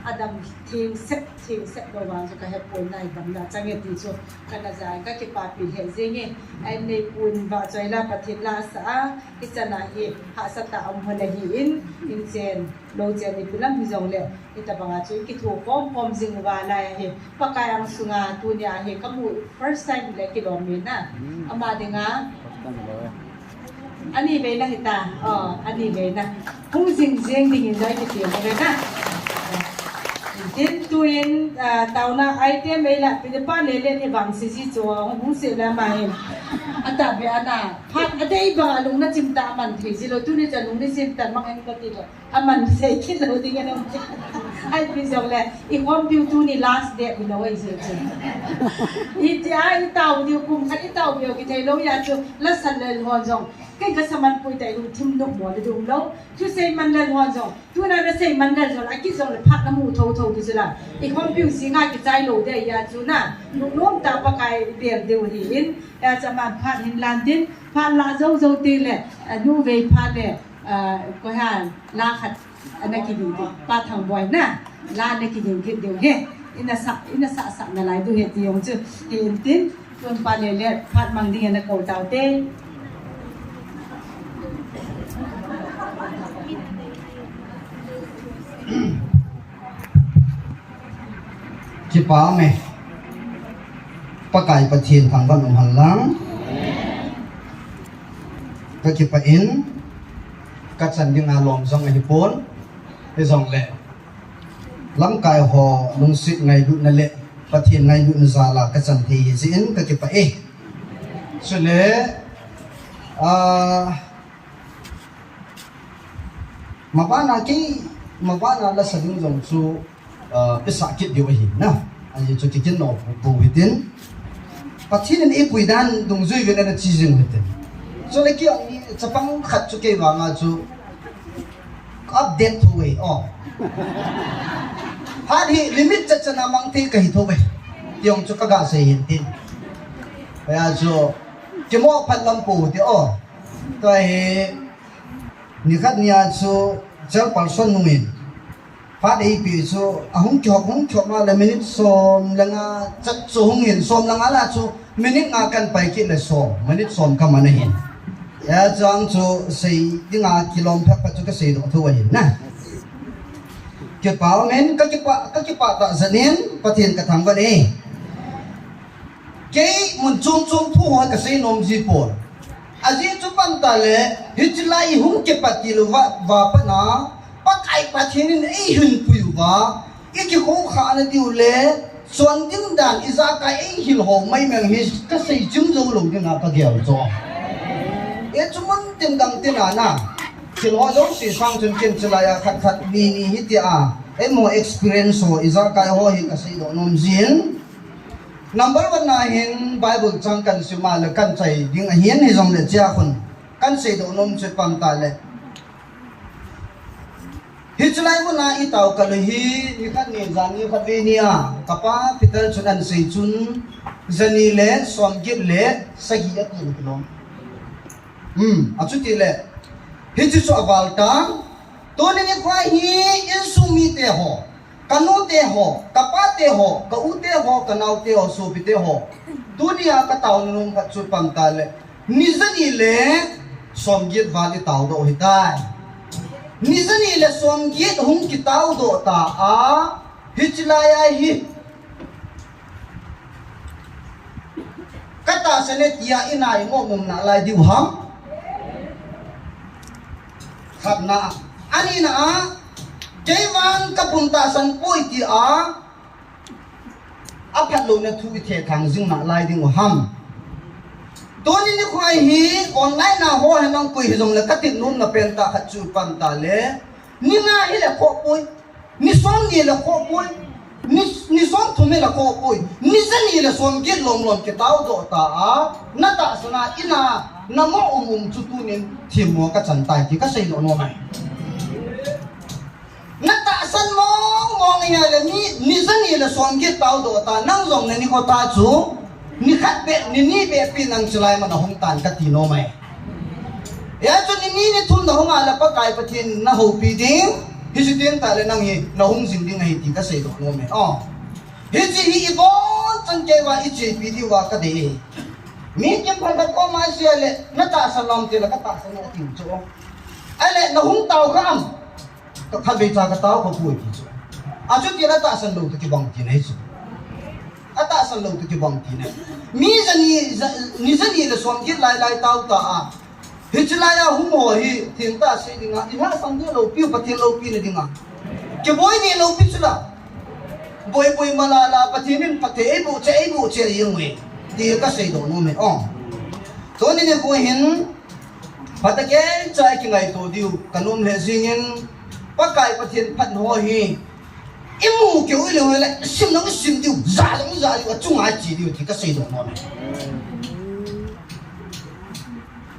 adam thengset, thengset lou vang chu kahepoi, nai damna chang e ti chu kana ja in kakipapi lheh jenge. A inneipun vahchoi la Pathen la asah a, hichan a hi hahsatah a um lhon ahin, inchen, louchen ipi lam hijongle, hitabang a chu ikithokhom khom jing uva lai ahi. Pakai angsunga tunia hi kamu first time le kilom in a. Hmm. Ama dinga first time le. Ani veina hita, oh, ani veina. Hung jing jing dingin joi kiti mo veina. Tin tuin, ah, tauna item veina, pinipa lele ni bang si ji chu, hung si la mai. Ata ve ana, phat adei bang alung na chim ta man thei ji lo, tuni cha lung ni chim ta mang en ka ti lo. Aman sei kit lo ding ano. Ai pi jong le, i hom piu tuni last day ni lo ai je chu. I ti ai tau diu kum khat i tau piu kithei lo ya chu, la san le hon jong. Ken ka saman pui tai lungthim nok mo le dum lo. Thusei man lel hon jong. Tuna nasei man lel jong. Aki jong le phat namu thotho tu sila. I hom piu si nga kichai lo de ya chu na. Lungnom ta Pakai bel deu hi in. Ya cha man phat hin lan tin. Phat la jo jo ti le. Anu vei phat le. Ah, ko ha la khat. Ana kiding ti. Pa Thangboi na. La na kiding ti deu he. Ina sa, ina sa sa na lai du he ti jong chu. Hi in tin. Tun pa le le phat mang ding ana ko tau te. Kipa me. Pakai Pathen thangvah in um hen lang. Ka kipa in, ka chan ding a lom jong ahi pon, hi jong le. Lamkai ho lungset ngailutna le Pathen ngailutna jal a ka chan thei hi jeh in ka kipa e. Chule, ah, mabana kei, mabana la sa ding jong chu, ah, pisa kit diu ahi na. Ahi chu kikin no pu hitin. Pathen in eipui dan dungjui vin ana chi jing hitin. Chule kei chapang khat chu kei vanga chu update tho ve, oh. Phat hi limit chat chan a mang thei kahi tho ve. Ti jong chu ka ga sei hin tin. Kaya chu, kimo phat lam pu ti, oh. Tua hi, ni khat ni a chu, chairperson nu in. Phat eipe chu, ahung kihop, hung kihop ma le minute som le nga chat chu hung hin, som le nga la chu, minute nga kan pai kit le som, minute som ka man ahin. Ya chang chu sei dinga kilom phek phek chu ka seidoh tho ahin na. Kipa um in, ka kipa, ka kipa tah jeh in, Pathen ka thangvah e. Kei mun chom chom thu ho ka sei nom ji pon. Ajeh chu pan ta le, hiche lai i hung kipat til uva, va pat na, Pakai Pathen in eihin pui uva, i kikhoukhah na diu le, chonding dan ijakai eihil ho mai mang hi ka sei chim jou lou ding a ka gel chu. E chu mun tin dang tin a na. Thil ho jouse sang chun ken chulai a khat khat ni ni hi ti a. Eiho experience ho ijakai ho hi ka seidoh nom jin. Number one na hin Bible chang kan sim a le kan chai ding ahin hi jong le chia khun kan seidoh nom chu pan ta le. Hiche lai mun a i tao kal u hi, ni khat ni jan ni khat ve ni a, ka pa Peter chun an sei chun, jani le, som get le, sagi a ti lo. Hmm, achuti le, hiche chu aval ta, tuni nikho hi, insung mite ho, ka nute ho, ka pate ho, ka ute ho, ka naote ho, sopite ho, tuni a ka tao nom khat chu pan ta le, Ni jani le som get val i tao doh hitai. Ni jani le som get hung kitao doh ta a, hiche lai a hi. Ka tahsan e tia i na i mo mum na lai diu ham. Khatna. Ani na a, kei vang ka pum tahsan poi tia, Aphat louna thu i thethang jing nalai ding u ham. Tuni nikho hi online a ho henlang koi hijong le ka ti nom na pen tah khat chu pan ta le. Ni nga hi le khoh poi. Ni som ni le khoh poi. Ni, ni som thum hi le khoh poi. Ni jani le som get lom lom kitao doh ta a. Na tahsan a i na, na mo um um chu tunin thim mo ka chan tai ti ka sei nom nom e. Na tahsan mong mong ahile ni, ni jani le som get tao doh ta, nang jong na nikho ta chu, ni khat beh, ni ni beh pi nang chulai mun a hung tan ka ti nom e. Hia chu ni ni ni thum na hung a le Pakai Pathen na houpi ding, hiche teng tah le nang hi na hung jing ding ahi ti ka sei doh nom e. O. Hiche hi i bon chan kei uva i chepi diu va ka dei. Mi kim phat khat koma i sei le, na tahsan lom ti le ka tahsan e ti chu. Ahile na hung tao kha am. Ka khatvei cha ka tao kha poi ti chu. Achuti le tahsan lou toh kibang tina hi chu. A tahsan lou toh kibang tina. Mi jani, ja, ni jani le som get lai lai tao ta a. Hiche laiya hung ho hi, thil tah sei dinga, i lhahsam deh loupi u, Pathen loupina dinga. Kiboi deh loupi chu la. Boi boi malala, Pathen in phatthei eiboh cheh, eiboh cheh jeng uve. Ti ka seidoh nom e. O. Tuni nikho hin, phatah keicha i kingaito diu, ka nom lheh jingin, Pakai Pathen phatna ho hi, i mu keu ilou le, sim nang sim diu, ja nang ja diu, achunga che diu, ti ka seidoh nom e.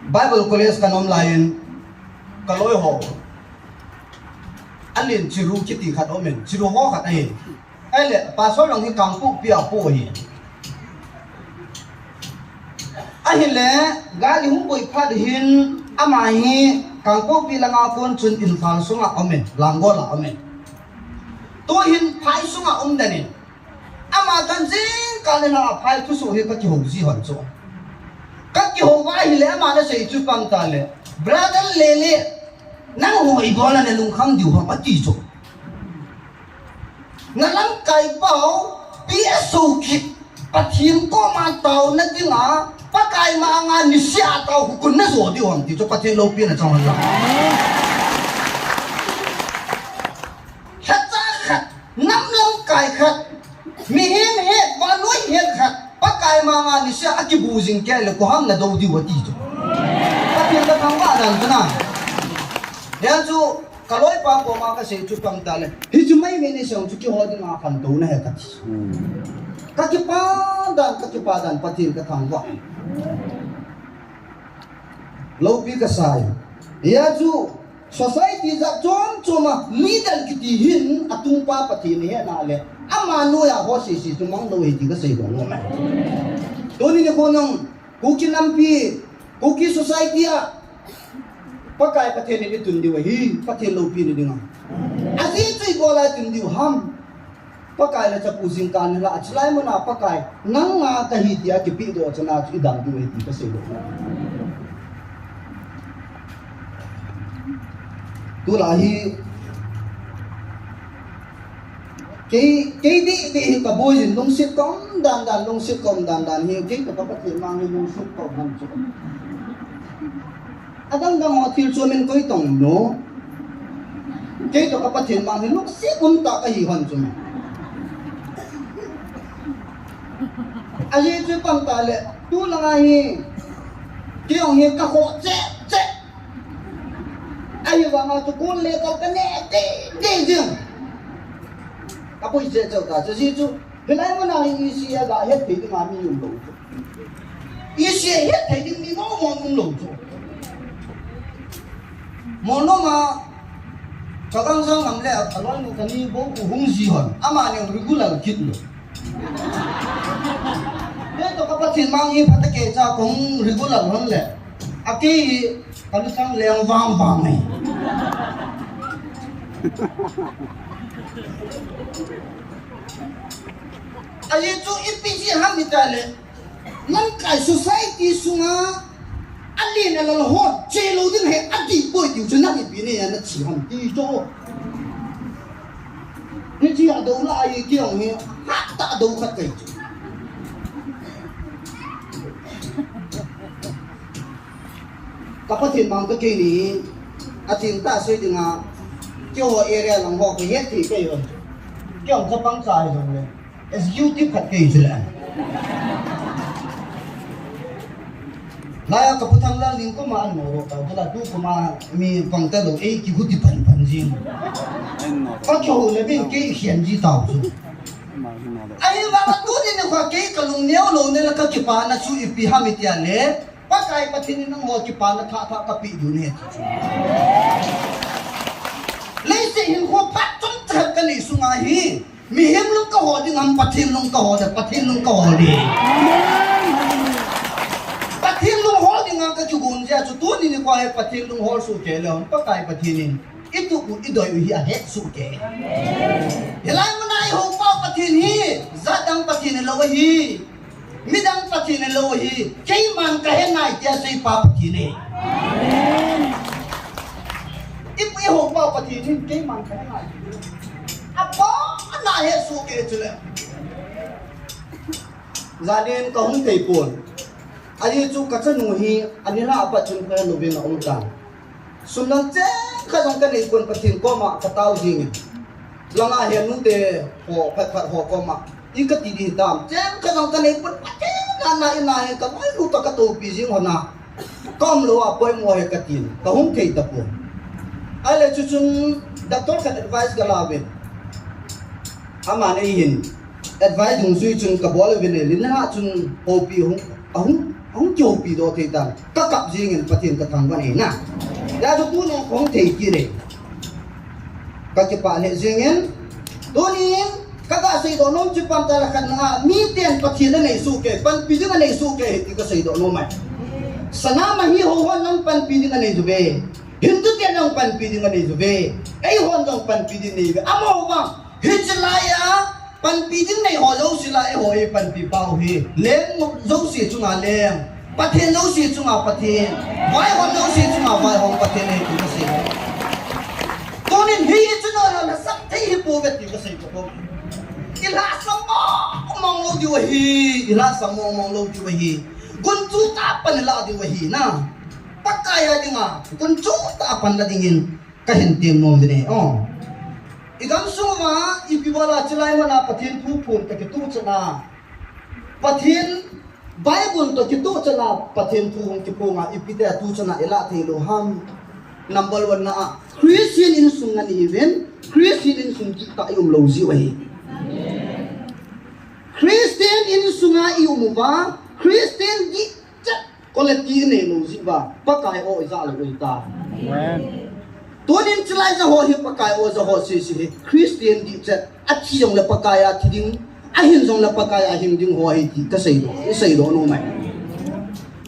Bible College ka nom laiyin, ka loi ho. Alen Chiru kiti khat um in, Chiru ho khat ahi. Ahile, Pastor lang hi Kangpokpi a po ahi. Ahile, gari hung boi phat hin, ama hi Kangpokpi langa kon chun Imphal sunga um in, Lamgol a um in. Tuhin phai sunga um den in. Ama kan jingkah le na phai thusoh hi ka kihou ji hon chu. Ka kihou va ahile ama na sei chu pam ta le. Brother Lele, nang hoi bol a na lungkham diu ham ati chu. Na lamkai pau, P S O kit, Pathen koma taona dinga, Pakai manga niseh a tao khu kun na jo diu ham ti chu Pathen loupina chang hon la. Lhacha khat, nam lamkai khat, mihem het, vannoi het khat, Pakai manga niseh a kibu jing kei le koi ham na dou diu ati chu. Pathen ka thangvah dan chu na. Hia chu, ka loipa koma ka sei chu pam ta le. Hichu mai me ni song chu keiho dinga khantouna ahi kati. Ka kipa dan, ka kipa dan, Pathen ka thangvah. Loupi ka sa e. Hia chu, society jat chom chom a leader kiti hin atungpa Pathen ahi na le. Ama noiya ho sese chu mang lou ahi ti ka seidoh nom e. Tuni nikho nung, Kuki nampi, Kuki society a, Pakai Pathen in i tun diu ahi, Pathen loupina dinga. Ajeh chu ibola i tun diu ham. Pakai le chapu jingkah ni la, achulai muna Pakai, nanga kahi tia kipehdoh chana chu i dam diu ahi ti ka seidoh. Tulai hi, Kei, kei deh deh hi ka boi jin lungset ka um dan dan, lungset ka um dan dan hi, kei toh ka Pathen mang hi lungset ka um ham chu. Adang dang ho thil chu min koi tong no. Kei toh ka Pathen mang hi lungset um tah ka hi hon chu. Ajeh chu pam ta le, tulanga hi, kei jong hi ka khoh cheh cheh. Ahivanga chu kon le kal ka neh deh deh jing. Ka boi cheh cheh ta, chu jeh chu, hilai muna hi E C a ga het thei dinga mi um lou chu. E C a het thei ding mi mong mong um lou chu. Molnom a, Chagangzang lam le, a loinu kani bou u hung ji hon, amani regular kit lou. Kei toh ka Pathen mang hi phatah keicha kong regular hon le. A kei hi ka lusang leng vang vang e. Ajeh chu ipi jeh ham itile. Lamkai society sunga alen alal ho che lou ding ahi adih poi tiu chu nang ipi neiya na che ham ti chu. Hiche a dou lah a hi kei jong hi, hatah a dou khat kahi chu. Ka Pathen mang ka kei ni, atheng tah sei dinga, keiho area lang ho ka het thei kahi jong. Kei jong ka pang cha hi jong le. Executive khat kahi chu le. Laiya ka Pu Thanglal ning koma an mo ro ta, bula tu koma mi pang ta lou, ei, kihuti pan pan jing. Ka kihou le min kei khen ji tau chu. Ahivanga tuni nikho kei ka lung neo lou ne la ka kipana chu ipi ham itia le. Pakai Pathen in nangho kipana thah thah ka peh diu ahi ti chu. Leiset hinkho phat chomcha khat ka nei sunga hi. Mihem lung ka hol ding ham, Pathen lung ka hol ding, Pathen lung ka hol ding. Pathen lung hol ding ham ka kigon jeh a chu tuni nikho hi Pathen lung hol soh kei le hon, Pakai Pathen in i tup u i doi u hi ahet soh kei. Hilai muna i houpa u Pathen hi, jat dang Pathen hilou ahi. Midang Pathen hilou ahi, keiman ka he ngai tia seipa Pathen ahi. I, i houpa u Pathen hi, keiman ka he ngai. Abona he soh kei chu le. Janin ka hung thei pon. Ajeh chu kachanu hi anilhah apat chun khohel louvin aum tan. Sum dang chengkhat jong kanei pon Pathen koma katao jingin. Langa hi anute ho, phat phat ho koma, i kati ding tam, chengkhat jong kanei pon Pathen na, na, ina hi kaloinu toh katoupi jing hon a, kaum lou a poimo hi katin, kahung thei tapon. Ahile chuchun doctor khat advice kalauvin. Aman eihin advice dungjuiyin chun kabol uvin, linha chun houpi hung, ahung, ahung kihoupi doh thei tan. Kakap jingin Pathen kathangvah in ahi. Hijeh chun tuni kahung thei kit e. Kakipah lheh jingin, tunin kaga seidoh nom chu pan tah le khatna a, miten Pathen anei soh kei, panpi ding anei soh kei ti kaseidoh nom ahi. Sana mahi ho hon jong panpi ding anei uve. Hindu ten jong panpi ding anei uve. Eihon jong panpi ding nei uve. Amaho vang, hiche laiya panpi ding nei ho jouse lah a eiho eipanpi pau hi. Leng jouse chunga leng, Pathen jouse chunga Pathen, vaihom jouse chunga vaihom Pathen ahi ti kasei. Tunin hichu nalhah thei hipouve ti kasei tapoi. Ilhahsam mong mong lou diu ahi, ilhahsam mong mong lou diu ahi. Gunchu tah a pan ilah diu ahi na. Pakai a dinga gunchu tah a pan la dingin kahin temnom uvin ahi. O, igamsung uva ipi bola chulai muna Pathen thu phon toh kituh chana, Pathen Bible toh kituh chana Pathen thu hung kiphong a, ipi tia tu chana ilah thei lou ham? Number one na a, Christian insung nahi uvin, Christian insung dihtah a ium lou jeh u ahi. Christian insunga ium uva, Christian dihtah quality inei lou jeh uva, Pakai o ija lou u ahitai. Amen. Tunin chulai ja ho hi Pakai o ja ho sese hi Christian dihchet, athi jongle Pakai a thi ding, ahin jongle Pakai a hing ding ho ahi ti kaseidoh, iseidoh nom ahi.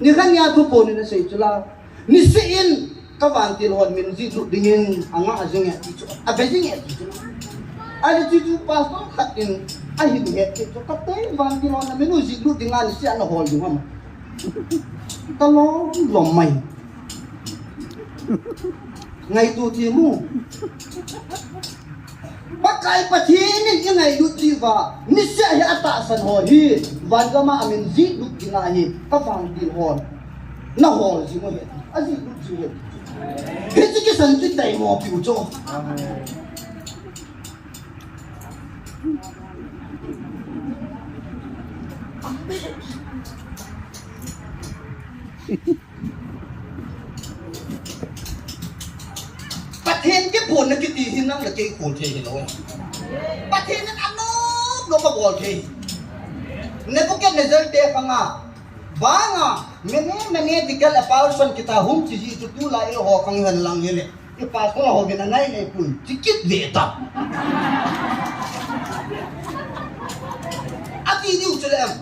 Nikhat nia thuphon in asei chula, niseh in kavantil hon min jihlut dingin anga jing e ti chu, ave jing e ti chu. Ahile chuchu pastor khat in ahin het chu, kati vantil hon min u jihlut dinga niseh a nahol ding ham? Kalom lom mai. Ngaitu thei mo. Pakai Pathen in ingailut jeh uva, niseh hi atahsan ho hi, vangam a amin jihlut dinga hi, kavantil hon nahol jing u ahi, ajihlut jing u ahi. Hiche kisan chu daimo piu chu. Pathen kiphonna kiti hi nang le kei khol thei hilou. Pathen in anom nom abol thei. Nebuchadnezzar te khanga, banga, mene, mene, tekel, upharsin, kita hung ti ji chu tulai eiho khang hen lang hile. I pastor ho vin angai nei pun, ti kit ve ta. Ati diu chule em.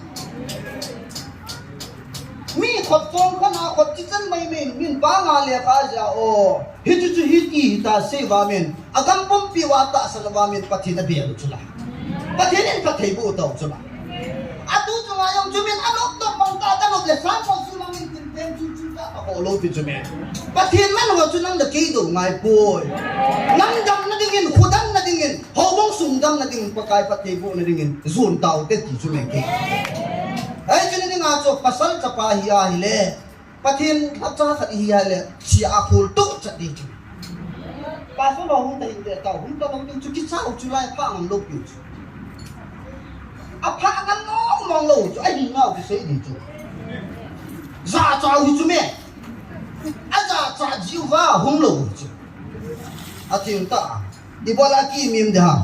Mi khut phong khana khut chi chan mai mai, min banga lekha ja o. Hichu chu hiti hita sei uva min. Agam pumpi uva tahsan uva min Pathen abel u chula. Pathen in phatthei boh tau chula. Atu chunga jong chu min anop nop bang ta, ta nop le sang ko chu mang in tin pen chu chu ta ka ho lou ti chu min. Pathen man ho chu nang le kei dou ngai poi. Nam damna dingin, khu damna dingin, houbung sung damna dingin, Pakai phatthei bohna dingin, jon tau te ti chu min kei. Hichu na dinga chu pasal chapa hi ahile. Pathen lhacha khat ihi a le, sia a khol toh chat ding chu. Pastor lo hung ta hih le tao, hung ta lo ding chu kicha u chu lai pha ngam lou piu chu. A pha ngam mong mong lou chu, ahi ngau kisei ding chu. Jacha u hi chu me. A jacha jiu va hung lou chu. A thim ta. Ibola ki mim de ha.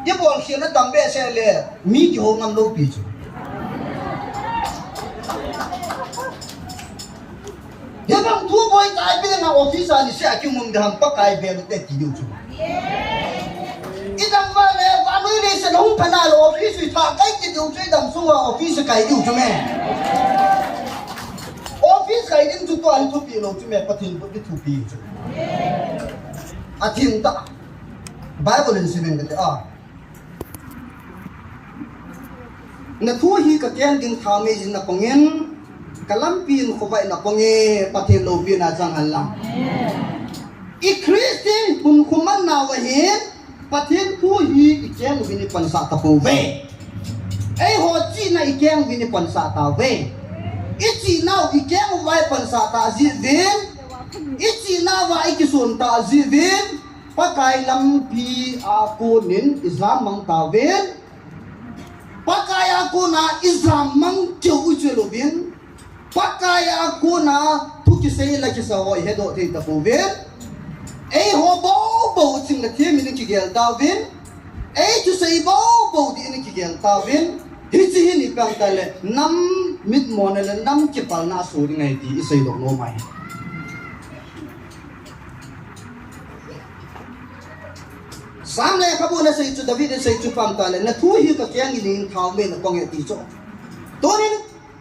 Ibol khel na tam behseh le mi kihou ngam lou pi chu. Hibang thu boi kai pi na office a niseh a kimum de ham Pakai bel te ti diu chu. Idam va le, vanui le se hung phana le office i tha kai ti diu chu idam sunga office kai diu chu me. Office kai ding chu tua hi thupi lou chu me, Pathen bou hi thupi chu. A thim ta. Bible in simin kati a. Na thu hi ka keng ding tha mei jin na pangin, ka lampi in khovah na pange, Pathen loupina chang hen lang. I Christian hun khuman nau ahin, Pathen thu hi i keng uvin i pansah tapouve. Eiho chihna ikeng uvin ipansah tauve. Ichihnau ikeng uva ipansah tah jeh uvin, ichihnauva ikison tah jeh uvin, Pakai lampi a konin ijam mang tauvin. Pakai a kona ijam mang keu u chu louvin, Pakai a kona thu kisei la kisa ho ihedoh thei tapouvin. Eiho bou bou ching le thimin ikigel tauvin. Ei thusei bou bou din ikigel tauvin. Hiche hi ipang tale nam mitmona le nam kipalna aso ding ahi ti iseidoh nom ahi. Sam lekhabu in asei chu, David in asei chu pang tale, na thu hi kakeng in thao mei in apang e ti chu. Tunin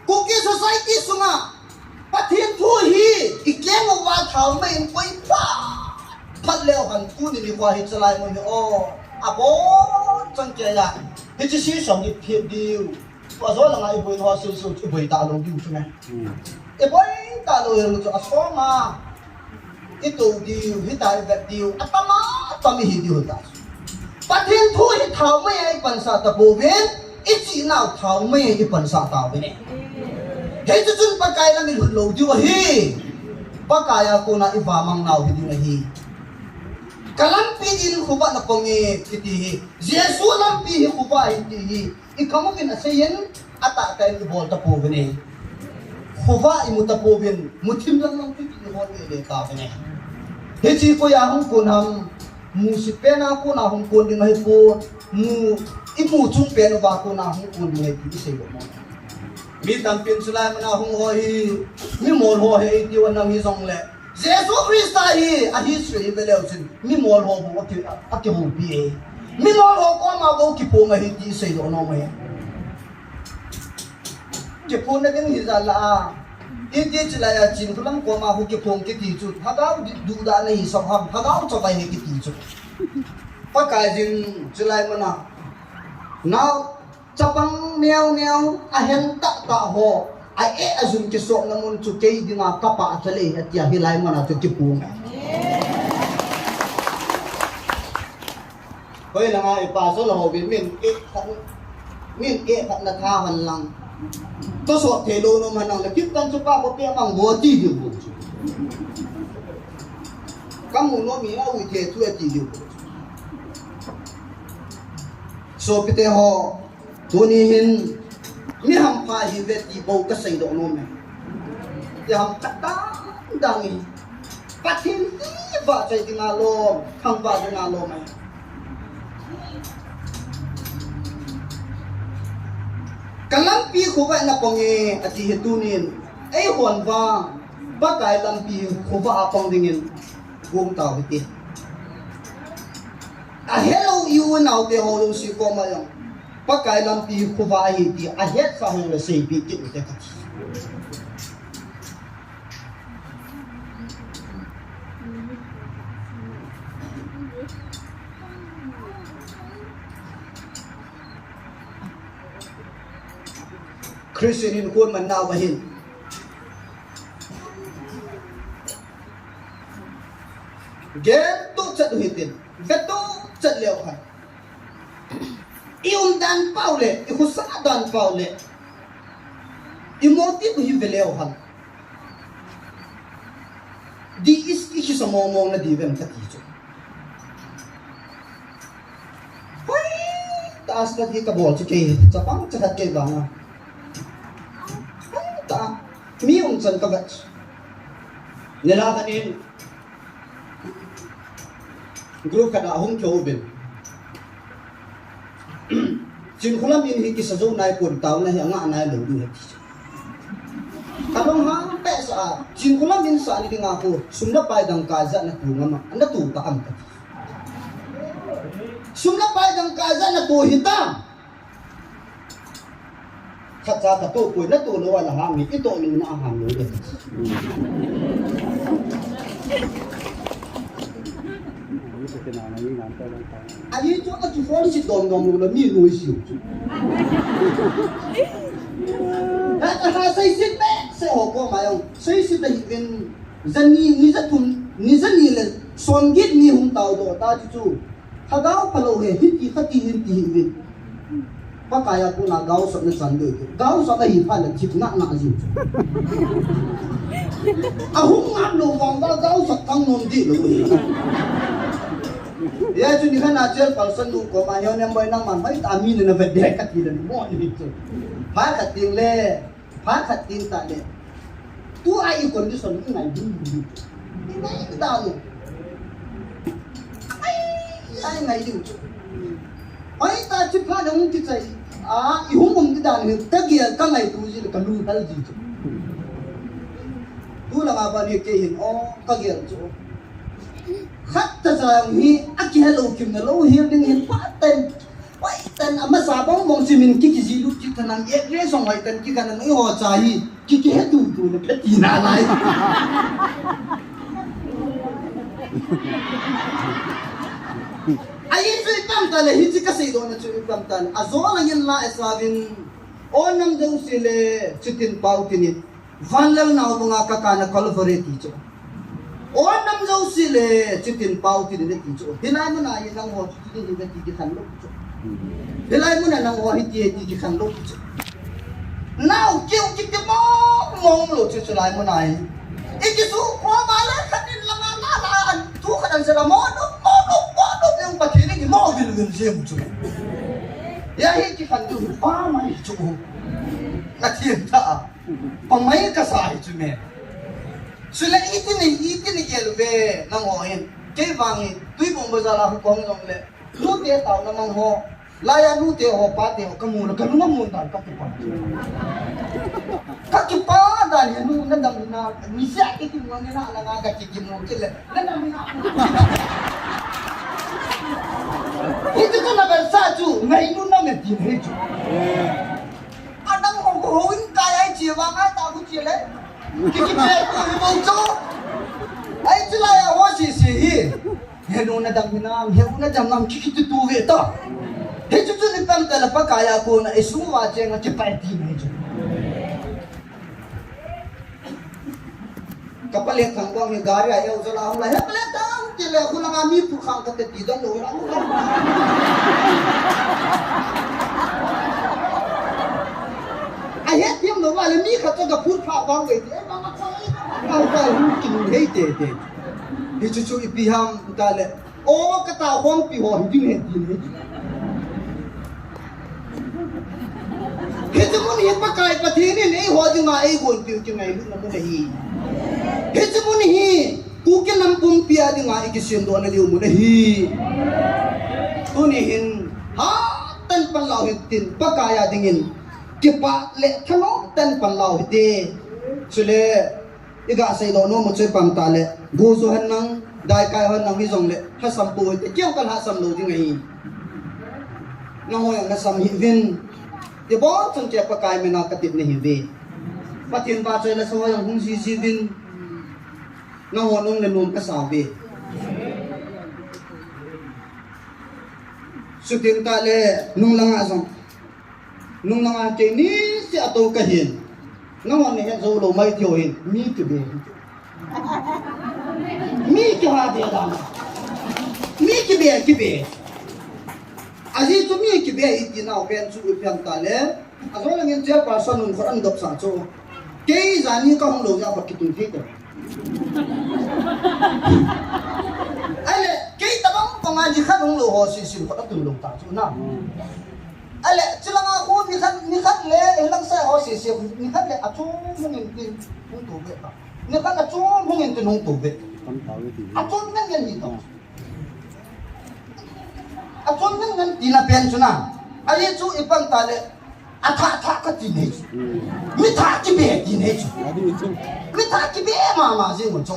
Kuki society sunga Pathen thu hi ikeng uva thao mei in koi phat phat leu hen tunin ikhoa hi chalai mun hi o, abonchan keiya hiche session hi phet diu. Tua jou langa iboi ho sil sil chu iboi talou diu chu me. Iboi talou hiu chu asoma. Itou diu, hitia ivet diu, atam atam ihi diu ta. Pathen thu hi thao mei a ipansah tapouvin, ichihnau thao mei a ipansah tauvin e. Hichu chun Pakai lam ilut lou diu ahi. Pakai a kona ivamang nau hi ding ahi. Ka lampi din khovah napang e kiti hi. Jesu lampi hi khovah ahi ti hi. Ikham uvin aseiyin, atahtah in ibol tapouvin e. Khovah imu tapouvin, muthim lang lang pi pi ihol le le tauvin e. Hiche koiya hung kon ham, musit pen a kona hung kon ding ahipon, mu, imu chung pen uva kona hung kon ding ahi ti isei lou mo. Mi tampin chulai muna hung ho hi, mimol ho ahi tiu anang hijongle. Jesu Christa hi, a history hi veleu chun, mimol ho bou aki, akihoupi e. Mimol ho koma bou kiphong ahi ti iseidoh nom e. Kiphong na ding hijat lah a. Iti chulai a Chinkholam koma hu kiphong kiti chu. Lhagao duhdah nahi sah ham, Lhagao chavai ahi kiti chu. Pakai jin chulai muna. Now, Chapang neo neo, ahen tah tah ho, a eh a jun kisopna mun chu kei dinga kapa a chalei, atia hilai muna chu kiphong e. Hoilanga ipa jol ho bin min eh khat, min eh khat na tha han lang. Tosot thei lou nom han lang le, kit tan chu pa ko pe mang bo ti diu bou chu. Kamu nom mi a u the chu ati diu bou chu. Sopite ho, Tuni hin, mi hampha ihiuve ti bou kaseidoh nom e. Ti hampha dang dang hi. Pathen hi vahchoi dinga lom, thangvah dinga lom e. Ka lampi khovah a napang e, ati hi tunin. Eihon vang, Pakai lampi khovah a pang dingin, gong tau hite. Ahelou i u naote ho jouse koma jong. Pakai lampi khovah ahi ti ahetsa hung le seipeh kit ute kati. Christian hinkho manna uva hin. Gel toh chet u hitin, ve toh chet leu hen. I umdan pau le, i khosa dan pau le, i motive u hi ve leu hen. Di is, i kisa mong mong na diu vem kati chu. Hoitah a study kabol chu kei, chapang chakhat kei vanga. Hoitah a, mi umchan kavet chu. Nilhah khat in, group khat a hung kihou uvin. Chinkholam in hi kisa jou naipon, taona hi angah nailou diu ahi ti chu. Kalunghang behseh a, Chinkholam in sahna dinga khu, sum le pai dangka ijat nato ngam am, nato ta am kati. Sum le pai dangka ijat nato hita. Khatcha katoh poi, natoh lou a la ham hi, itoh louna a ham lou e. Ahi chu, achu phone sit dom dom lou le mi nuisat u chu. Ahi chu, seiset behseh ho koma jong, seiset ahiuvin, jani, ni jathum, ni jani le somget ni hung taodoh ta chu chu. Lhagao phalou hi, hiti kati hin ti hih uvin. Pakai a kona gaosapna chan ding chu. Gaosap ahi phat le thip ngah ngah jing chu. Ahung ngam lou vang uva gaosap thang nom ding lou hi. Hijeh chun nikhat a chairperson nu koma, "Heo Nemboi, nangman hoitah a mi nana vet ding ahi," kati le mo ni chu. Phat khat teng le, phat khat teng tah le, tua i condition i ngai ding ding. I ngai ding ding. Ai, ai ngai ding chu. Hoitah chu phat le hung kichai a, i hung um ding dan hi kagel, kangaito ji le kalunghel ji chu. Tulanga ban hi kei hin, o, kagel chu. Khat ta jong hi akihelou kimna lou hel ding hin phat ten. Hoitah in amasa bang bang chu min ki, kiji lut kit tah in, address jong hoitah in kikhen in, eiho cha hi ki, kihe tutu na phe tina lai. Ahi chu ipi ham tile, hiche kaseidohna chu ipi ham tile, ajol angin la esauvin, O nam jouse le, chutin pao tin in, vanlal nao banga kakana Calvary ti chu. O nam jouse le, chutin pao tin in ti chu. Hilai muna hi nangho chuti hi ti kikhen lou chu. Hilai muna nangho hiti hi ti kikhen lou chu. Nao keu kiti mong mong lou chu chulai muna hi. I kisu khom a le khat in langa la la an thu khat an sela mo no mo no mo no, Pathen in mo vil vil jeng chu. Hia hi kikhen tu pa mai chu. Pathen tha. Pamai kasa hi chu me. Chule iti nei, iti nei gel uve nangho hin. Kei vang hi, Tuibong bazar a hung kahung jongle, nute taona mang ho, laiya nute ho, pate ho, kamu le, kalung amun dan, kakipah. Kakipah dan hi, nu nadam hina, niseh a kimu nge na, langa kakimu kit le, nadam hina. Hiti chun na vel sa chu, ngailutna me tin hi chu. Adang ho ko houin kai ai chi vang ai ta bu chi le. Ki ki pe ko hi bou cho. Ai chi la ya ho si si hi. He nu nadam hinam, he u nadam nam ki ki tu tu ve ta. He chu chu ni pam ta la Pakai a kona i sung uva chenga kipa ti mai chu. Ka Palen Thang bang hi gari a eu jala hung la, he Palen Thang, ti le, khu langa mi phu khang ka te ti dong lo, la, a he tiam lo, va le mi khat chu ka phu pha bang ve ti, e, ma, ma, cha, e, ma, ma, ma, hu kin hei te te. Hi chu chu ipi ham ta le. O, ka ta hongpi ho hi ding he, ding he. Hiche mun hi Pakai Pathen in eiho dinga eigonpiu kingailutna mun ahi. Hiche mun hi Kuki nam pumpi a dinga i kisemdohna diu mun ahi. Tuni hin, hatah in pan lau hitin, Pakai a dingin kipah le thanom tah in pan lau hite. Chule, i ga seidoh nom u chu ipi ham tile, gojo hen lang, daikai hen lang hijongle, lhasam pou hite, keiho ka lhasam lou ding ahi. Nangho jong lhasam hih uvin, ibon chun kei Pakai mina ka tep nahiuve. Pathen vahchoi le sa ho jong hung jiji uvin, nangho nung le nom ka sa uve. Chutin tah le, nung langa jong. Nung langa kei niseh a tou kahin. Nangho nahet jou lou mai tiu hin. Mi kibe. Mi kiha be dan. Mi kibe, kibe. Ajeh chu mi kibe hi ti nau pen chu ipi ham tile. Ajou langin chairperson nun khut an dopsah chu. Kei jani ka hung lou jeh a pat kitun thei te. Ahile, kei tabang banga nikhat hung lou ho sese khut atun lou ta chu na. Ahile, chulanga khu nikhat, nikhat le, hilang sa ho sese, nikhat le achom hung in tin hung to be ta. Nikhat achom hung in tin hung to be. Achom ngen ngen ni ta. Achom ngen ngen tina pen chu na. Ajeh chu ipi ham tile, athah thah kati nei chu. Mi thah kibe ti nei chu. Mi thah kibe mama jing un chu.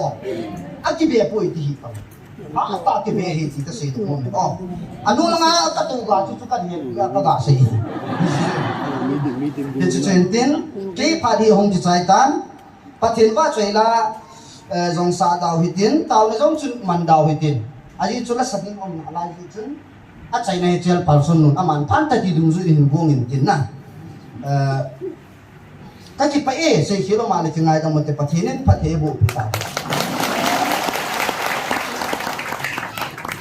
Akibe poi ti hi pa. Thah thah kibe hi ti kasei tu mo. O. Anu langa ka tu ga chu chu ka ni ya ka ga sei. Hichu chu hin tin, kei phat hi hung kichai tan. Pathen vahchoi la, eh, jong sa dau hitin, taona jong chun man dau hitin. Ajeh chu la sa ding um nalai hichun. Achaina hi chairperson nun, aman phat tah ti dungjuiyin hin gong in tin na. Eh, ka kipah e, seikhel lou ma le kingaidam u te Pathen in phatthei boh pi ta.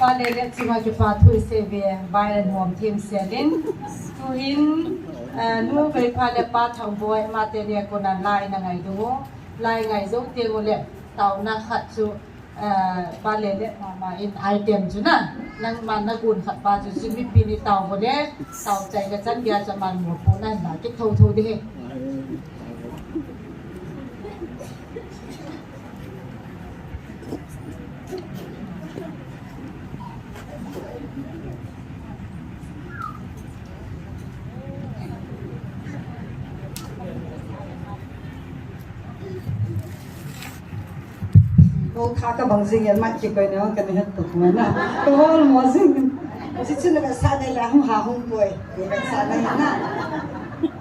Pa le le chunga kipa thu isei ve, bai le nuam thim selin. Tuhin, eh, nu Veipha le Pa Thangboi, amate le kona lai na ngai du. Lai ngai jou teng ule, taona khat chu, eh, Pa le le mama in item chu na. Nangma na gun khat pa chu, chu mipi ni tao bo le, tao chai ka chan gei chu aman mo pu na na ki tho tho de he. Ko kha ka bang jing yan mat ki koi na ka ni hat to ma na. Ko hol mo jing. Si chin ka sa de la hung ha hung koi. Ka sa na na.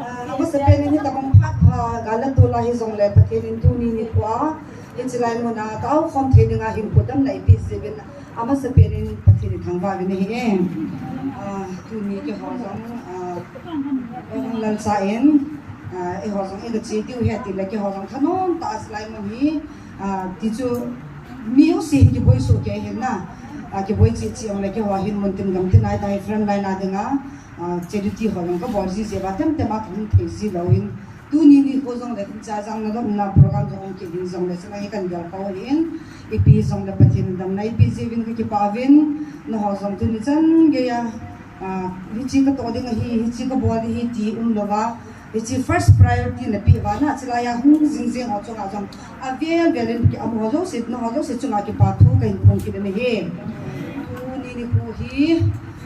Ah, amasa pen ni ta bang phat pha ga la tu la hi jong le Pathen in tuni nikho a. Hiche lai mun a tao khom thei dinga hin pudam na ipi jeh in. Amasa pen in Pathen in thangvah uvin ahi e. Ah, tuni keiho jong, ah, hung lal cha in, ah, eiho jong i ga che diu ahi ti le keiho jong thanom tah a silai mun hi, ah, ti chu mi u si hi kiboi soh kei hin na. Ah, kiboi cheh cheh ong le keiho hin mun tin gam tin ai tai front line a dinga, ah, charity ho jong ka bol ji jeh a tem tem a ka hung thei ji lou hin. Tuni nikho jong le, cha jang na dom na program jong hung kit ding jong le, chulai hi kan gel kha u hin, ipi jong le Pathen damna ipi jeh uvin ka kipah uvin, nangho jong tuni chan gei a, ah, hiche ka toh ding ahi, hiche ka bol ding ahi ti um lou va, hiche first priority na pe uva na, chulai a hung jing jing ho chunga jong, avel vel in ki amaho jouse, nangho jouse chunga kipa thu ka hin phong kit na hi. Tuni nikho hi,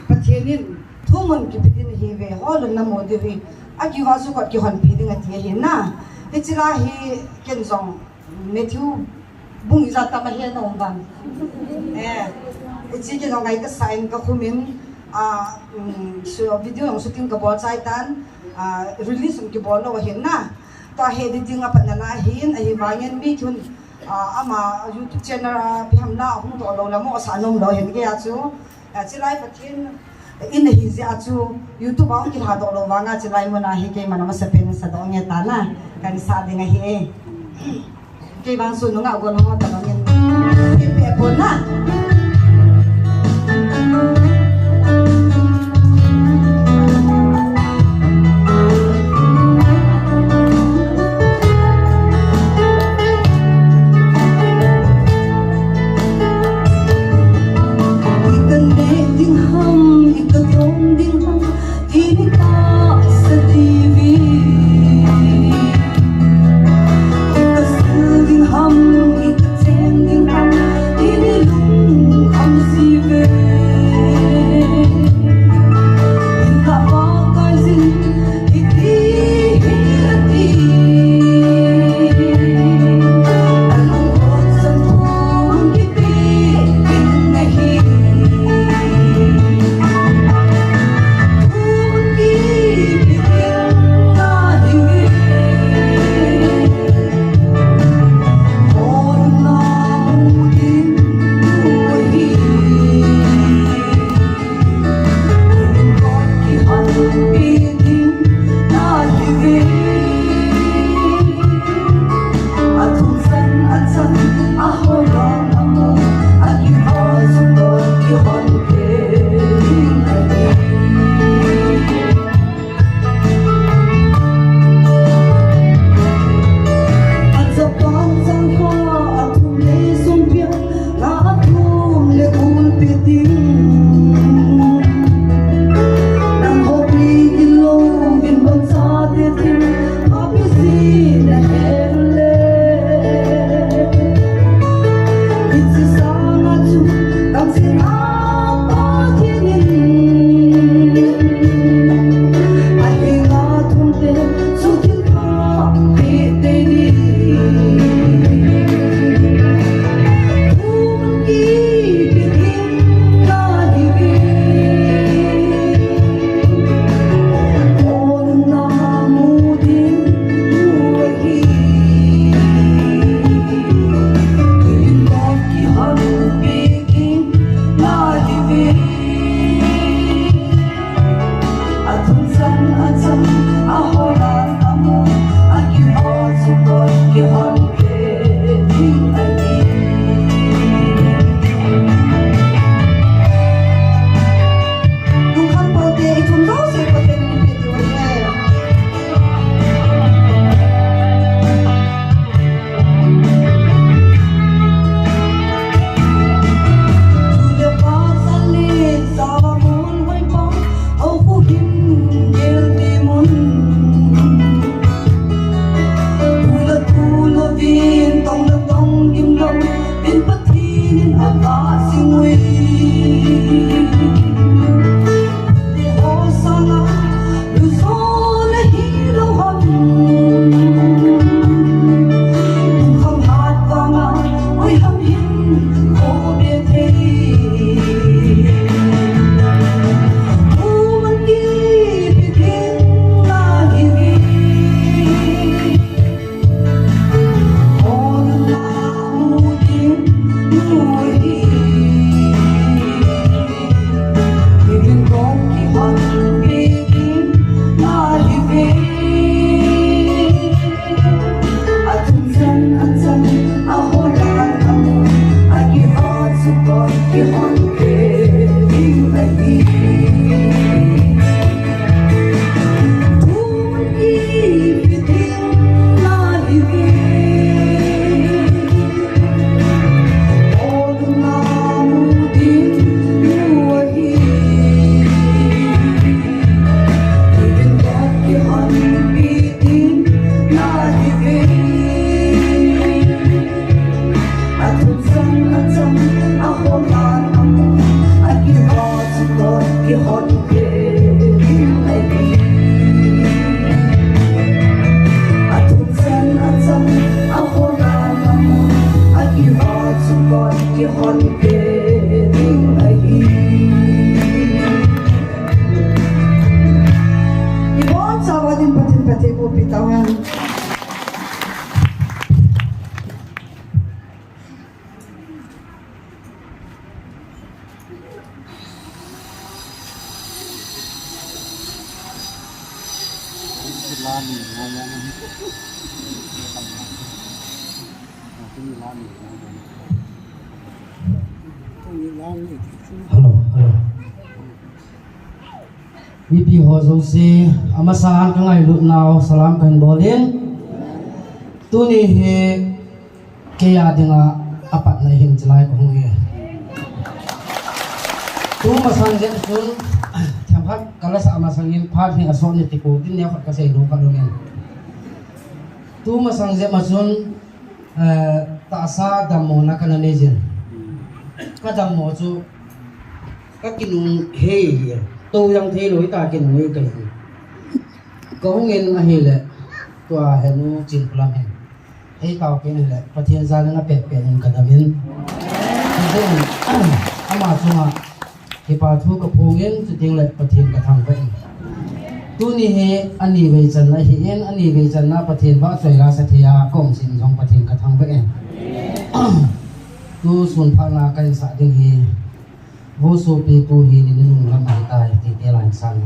Pathen in, Thumun kipe ding ahi ve, holun na mu diu hi, akiva chu kot kihonpi ding ati ahi na. Hiche lai hi ken jong, Matthew bung ijat tam ahi na um dan. Eh, hiche ken jong ngai ka sa in ka khum in, ah, um, so video jong shooting ka bol chai tan, ah, release jong kibol lou ahi na. Tua hi editing a pat na na hin, ahivangin mi khun, ah, ama YouTube channel a, ipi ham la, hung doh lou la mo sa nom lou hin kei a chu. Ah, chulai Pathen in ahi jeh a chu YouTube a hung kilha doh lou vanga chulai mun a hi keiman amasa pen sa doh nge ta na kan sa ding ahi e. Kei vang sun nunga gol ho ta bang in. Kei pe pon na. Hello, hello. Mipi ho jouse, amasan ka ngailutnau salam kahin bolin. Tuni hi kei a dinga apatna hin chilai kahung e. Tumasang jep chun, themkhat kalasah masangin phat hi asot ni ti ko, tin neo khat kasei lou khat lungin. Tumasang jep ma chun, eh, tahsa dammona kana nei jin. Kadammo chu, kakinung hei hi. Tou jang thei lou hita kinung hei kahi. Kahungin ahile, tua henu Chinkholam hin. Hei tao pen hile, Pathen jal in apet pet in kadamin. Chujeh in, ama chunga, kipa thu kaphongin, chuteng le Pathen kathangvah in. Tuni hi ani vei channa ahin, ani vei channa Pathen vahchoi lasa thei a, kaum sin jong Pathen kathangvah in. Tu sun phatna kahin sah ding hi, Vo sopi, tu hi ni nunung lam ahitai, ti te la hin sang.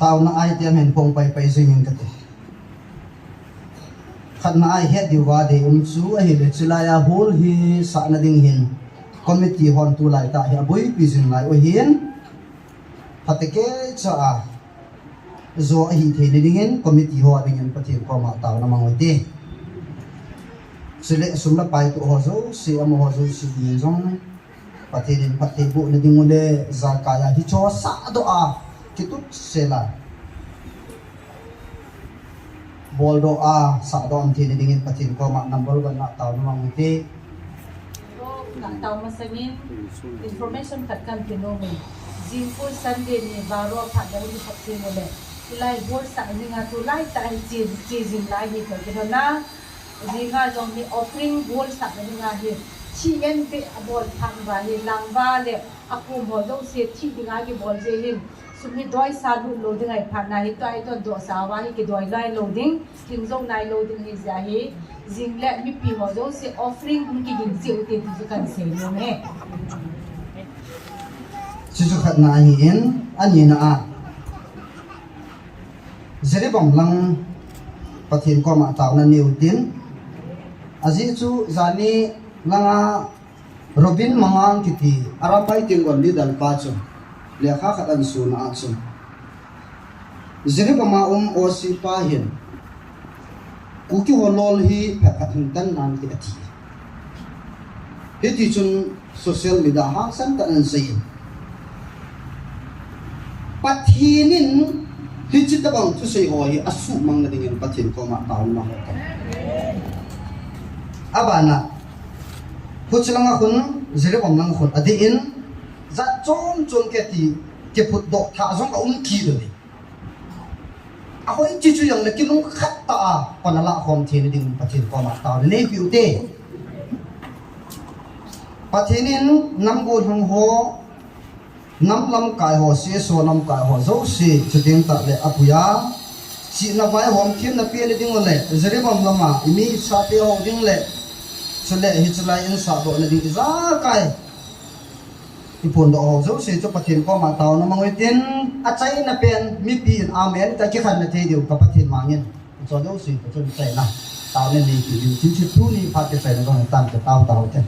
Taona a item hin phong pai pai jing in kati. Khatna a ihet diu va dei um chu ahile, chulai a hall hi sahna ding hin committee hon tulai tah hi aboipi jing lai u ahin, phatecha a jo ahi theina dingin committee ho dingin Pathen koma taona mang u hite. Chule sum le pai toh ho jouse, amaho jouse dingin jong Pathen in phatthei bohna ding u le, ijakai a hiche sahdoh a, kitup sel a boldoh a, sahdoh theina dingin Pathen koma number one a taona mang u hite. Ka tao masang in information khat kahin pe nom e. Jingkah Sunday ni baro phat ding u le, hilai hall sah ding a tulai tah hi che, che jing lai hi ka kihona. Jing a jong hi offering bol sah ding ahi. Thih ngen beh abol thang uva hi, lang uva le akum ho jouse thih ding a kibol jeh hin, sum hi doisa lut lou ding ahi phat na hi, tua hi tuan dosa uva hi kidoi lai lou ding, thing jou nai lou ding ahi jeh hin, jing le mipi ho jouse offering hung kigin jeh u hite ti chu kahin sei nom e. Chuchu khatna ahin, anina a Jiribam lang Pathen koma taona neiu tin. Ajeh chu jani langa Robin Mangang kiti Arambai Tenggol leader pa chu lekha khat ahin sun a chu, Jiribam a um O C pa hin Kuki ho lol hi phat phat hin tan nan ti ati. Hiti chun social media hangsan tah in ahin sei in, Pathen in hiche tabang thusei ho hi asuhmang na dingin Pathen koma taona mang u hite. Abana, huche langa khun, Jiribam langa khun adeh in, jat chom chom kiti, kiphutdoh thah jong aum kit uve. Ahoi, chuchu jong le kilungkhat tah a pan alah khom theina ding Pathen koma taona neipeh u hite. Pathen in nam gollhang ho, nam lamkai ho, C S O lamkai ho jouse chuteng tah le apuiya chihna vaihom themna pena ding u le, Jiribam lama imi chate ho ding le, chule hiche lai in sahdoh na ding ijakai iphondoh ho jouse chu Pathen koma taona mang u hitin, achaina pen mipi in amen tia kikhen na thei diu ka Pathen mangin. Cho jouse chu achaina taona neipeh diu chun, chu tuni phat kichaina jong tan ka tao tao te.